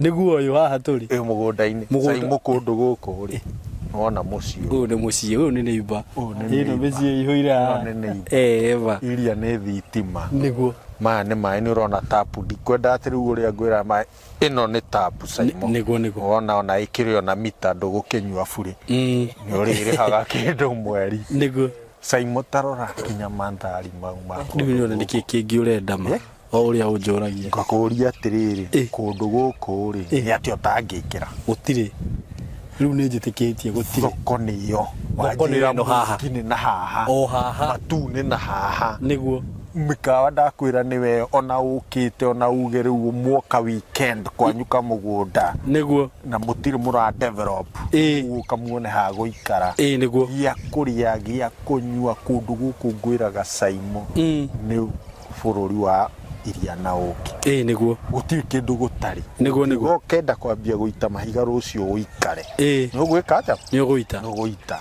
Nĩguo ũyũ haha tũrĩ. Wĩ mũgũnda-inĩ. Mũgũnda. Simon, kũndũ gũkũ rĩ, wona mũciĩ Ũyũ nĩ mũciĩ, ũyũ nĩ neighbor. Ũyũ nĩ Ĩno neighbor. mĩciĩ ĩihũire haha. Ĩno nĩ neighbor. Eva. Iria nĩ thitima. Maya nĩ maĩ, nĩ ũrona tapu, ndikwenda atĩ rĩu ũrĩa ngwĩra maĩ, ĩno nĩ tapu, Simon. Nĩguo nĩguo. Wona ona ĩkĩrĩ ona mita, ndũgũkĩnyua burĩ, nĩ ũrĩrĩhaga kĩndũ mweri. Simon, tarora nginya mandhari mau ma Rĩu nĩ ũrona nĩkĩ kĩngĩ ũrenda ma o ũrĩa ũnjũragia. Ngakũria atĩrĩrĩ, kũndũ gũkũ rĩ, nĩ atĩa ũtangĩkĩra? Gũtirĩ, rĩu nĩ njĩtĩkĩtie gũtirĩ. Thoko nĩyo. Thoko nĩyo ĩno haha. Wanjĩra nĩ na haha. O haha. Matu nĩ na haha. Mĩkawa ndakwĩra nĩwe, ona ũkĩte ona uge rĩu mwoka weekend kwanyu kamũgũnda na mũtirĩ mũra develop, gũka muone ha gũikara, Ĩĩ nĩguo. Gĩa kũrĩa, gĩa kũnyua, kũndũ gũkũ ngwĩraga Simon, nĩ bũrũri wa iria na ũkĩ. Ĩĩ nĩguo. Gũtirĩ kĩndũ gũtarĩ. Nĩguo, nĩguo. Ũngiuga ũkenda kwambia gũita mahiga rũciũ ũikare, nĩ ũgwĩka atĩa? Nĩ ũgũita. Nĩ ũgũita.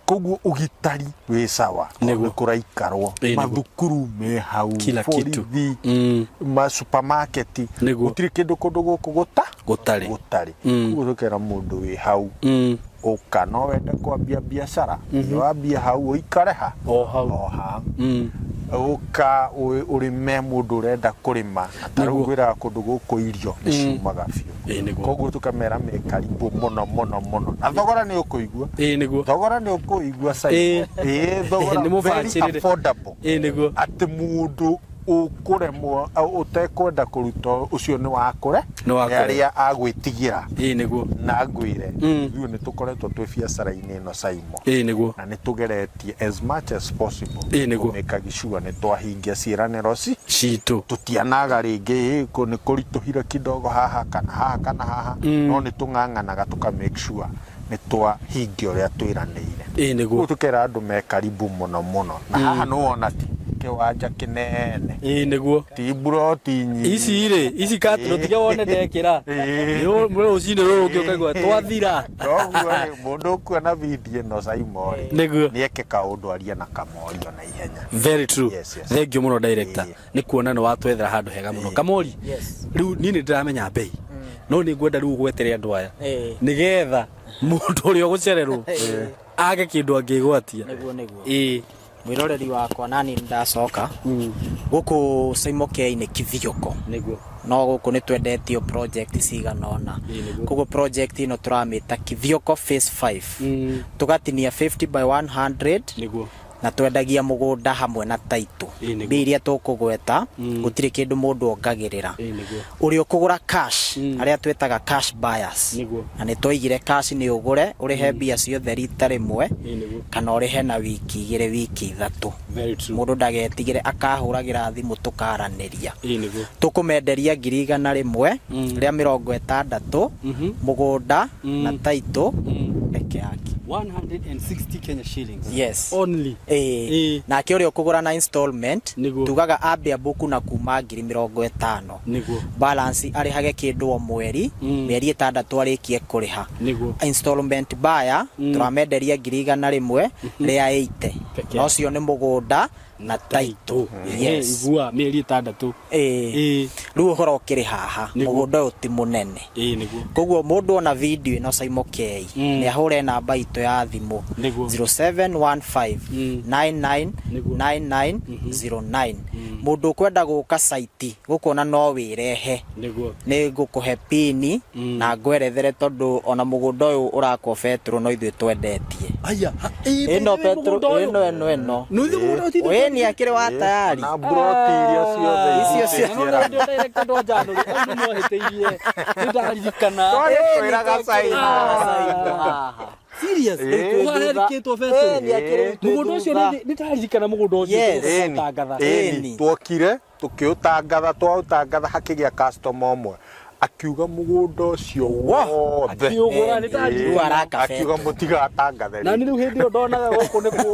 Koguo ũgitari wĩ sawa, nĩ kũraikarwo, mathukuru me hau, Kila kitu. borithi, ma supermarket, gũtirĩ kĩndũ kũndũ gũkũ gũta Gũtarĩ. Gũtarĩ. Koguo tũkera mũndũ wĩ hau, ũka, no wende kwambia biacara, wambia hau ũikare ha. O hau. O ha. Ũka ũrĩme, mũndũ ũrenda kũrĩma, na ta rĩu ngwĩraga kũndũ gũkũ irio nĩ ciumaga biũ. Ĩĩ nĩguo. Koguo tũkamera me karibu mũno mũno mũno, na thogora nĩ ũkũigua. Ĩĩ nĩguo. Thogora nĩ ũkũigua, Simon. Ĩĩ, thogora Nĩ very mũbacĩrĩre. affordable, Ĩĩ nĩguo. atĩ mũndũ ũkũremwo ũtekwenda kũruta ũcio nĩ wakũre. Nĩ wakũre. Arĩa agwĩtigĩra. Ĩĩ nĩguo. Na ngwĩre, ithuĩ nĩ tũkoretwo twĩ biacara-inĩ ĩno, Simon, Ĩĩ nĩguo. Na nĩ tũgeretie as much as possible Ĩĩ nĩguo. kũmĩkagi sure nĩ twahingia ciĩranĩro ci citũ. Tũtianaga rĩngĩ, ĩ, nĩ kũritũhire kidogo haha kana haha kana haha, no nĩ tũng'ang'anaga tũka make sure nĩ twahingia ũrĩa twĩranĩire. Ĩĩ nĩguo. Rĩu tũkera andũ me karibu mũno mũno na haha nĩ wona ti kĩwanja kĩnene, Ĩĩ nĩguo. Ti mburoti nyingĩ. Ici rĩ, ici katũrũ tiga wone ndekĩra. Ĩĩ. Rũcinĩ rũrũ ũngĩ ũkaigua twathira. Noguo rĩ, mũndũ ũkuona video ĩno, Simon rĩ, Nĩguo. nĩeke kaũndũ, arie na Kamori ona ihenya. Very true. Yes. Thank you mũno, director. Ĩĩ. Nĩ kuona nĩ watwethera handũ hega mũno. Kamori, Yes. rĩu niĩ nĩ ndĩramenya mbei, no nĩ ngwenda rĩu ũgwetere andũ aya Ĩĩ. nĩgetha mũndũ ũrĩa ũgũcererwo age kĩndũ angĩgwatia. Nĩguo. Ĩĩ. Mwĩroreri wakwa, nani ndacoka gũkũ Saimo K nĩ Kithioko. No gũkũ nĩ twendetio project cigana ũna. Ĩĩ, nĩguo. Koguo project ĩno tũramĩta Kithioko phase 5, tũgatinia 50 by 100, na twendagia mũgũnda hamwe na title. Ĩĩ, nĩguo. Mbia iria tũkũgweta, gũtirĩ kĩndũ mũndũ ongagĩrĩra. Ĩĩ nĩguo. Ũrĩa ũkũgũra cash, arĩa twĩtaga cash buyers, na nĩ twaigire cash nĩ ũgũre ũrĩhe mbia ciothe rita rĩmwe, Ĩĩ nĩguo. kana ũrĩhe na wiki 2, wiki 3. Very true. Mũndũ ndagetigĩre, akahũragĩra thimũ tũkaranĩria. Ĩĩ nĩguo. Tũkũmenderia 160,000, mũgũnda na title peke yake. 160 Kenya shillings. Yes. Only. Ĩĩ. Ĩĩ. Nake ũrĩa ũkũgũra na installment, tugaga ambe ambuku na kuma 50,000, balance arĩhage kĩndũ o mweri, mĩeri 6 arĩkie kũrĩha. Installment buyer, tũramenderia 180,000, Peke na ũcio nĩ mũgũnda na title. Yes. Igua mĩeri 6. Ĩĩ. Ĩĩ. Rĩu ũhoro ũkĩrĩ haha, mũgũnda ũyũ ti mũnene. Ĩĩ nĩguo. Koguo mũndũ ona video ĩno, Saimo K, nĩ ahũre namba itũ ya thimũ, 0715 99 9909. Mũndũ ũkwenda gũka site gũkũ, ona no wĩrehe, nĩ ngũkũhe pini na ngwerethere, tondũ ona mũgũnda ũyũ ũrakwo betũrũ no ithuĩ twendetie. Aya. Ĩno betũrũ ĩno ĩno ĩno. No ithuĩ mũgũnda ũyũ ti ithuĩ. Ĩĩ, nĩ akĩrĩ wa tayari. Na mburoti iria ciothe Icio igutĩtie ciothe. Director, ndwanjanũri andũ mwahĩtĩirie, nĩ ndaririkana. Twagĩkwĩraga, Simon. Haha. Serious? Ĩĩ. Ũharerikĩtwo Ĩĩ, betũrũ? nĩ akĩrĩ twĩ Mũgũnda ũcio thutha. nĩ ndaririkana mũgũnda ũcio. Yes. Tũgũtangatha. Ĩni. Ĩni. Twokire tũkĩũtangatha, twaũtangatha hakĩgĩa customer ũmwe akiuga mũgũnda ũcio wothe. Akiũgũra, nĩ Ĩni. ndaririkana. Rĩu araka Akiuga betũrũ. mũtigatangathe. Na nĩ rĩu hĩndĩ ĩyo ndonaga gũkũ nĩ gũkũ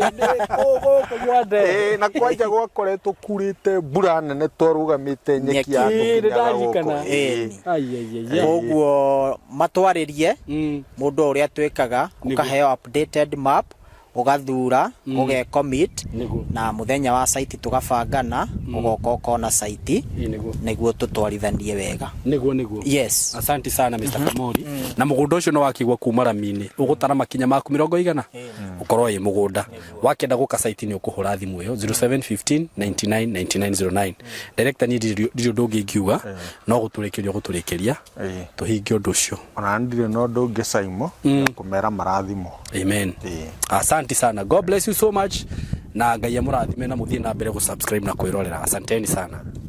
mwande. Ĩĩ, na kwanja gwakoretwo kurĩte mbura nene, twarũgamĩte nyeki Nyeki. ya Ĩĩ, nĩ tũkinyaga gũkũ. ndarikana. Ĩĩ. Ĩni. Ai. Koguo matwarĩrie mũndũ o ũrĩa twĩkaga, ũkaheo updated map, ũgathura, ũge commit, na mũthenya wa site tũgabangana, ũgoka ũkona site, Ĩĩ nĩguo. Nĩguo tũtwarithanie wega. Nĩguo. Yes. Asante sana, Mr. Kamori. Na mũgũnda ũcio no wakigwa kuma rami-inĩ, ũgũtara makinya maku mĩrongo igana ũkorwo ĩ mũgũnda. Wakĩenda gũka site nĩ ũkũhũra thimũ ĩyo 0715 99 9909. Director, niĩ ndirĩ ũndũ ũngĩ ingiuga no gũtũrĩkĩria, gũtũrĩkĩria, Ĩĩ. tũhingie ũndũ ũcio. Ona ndirĩ na ũndũ ũngĩ, Simon, kũmera marathimo. Amen. Ĩĩ. Asante sana, God bless you so much, na Ngai amũrathime, na mũthiĩ na mbere gũ subscribe na kwĩrorera. Asanteni sana.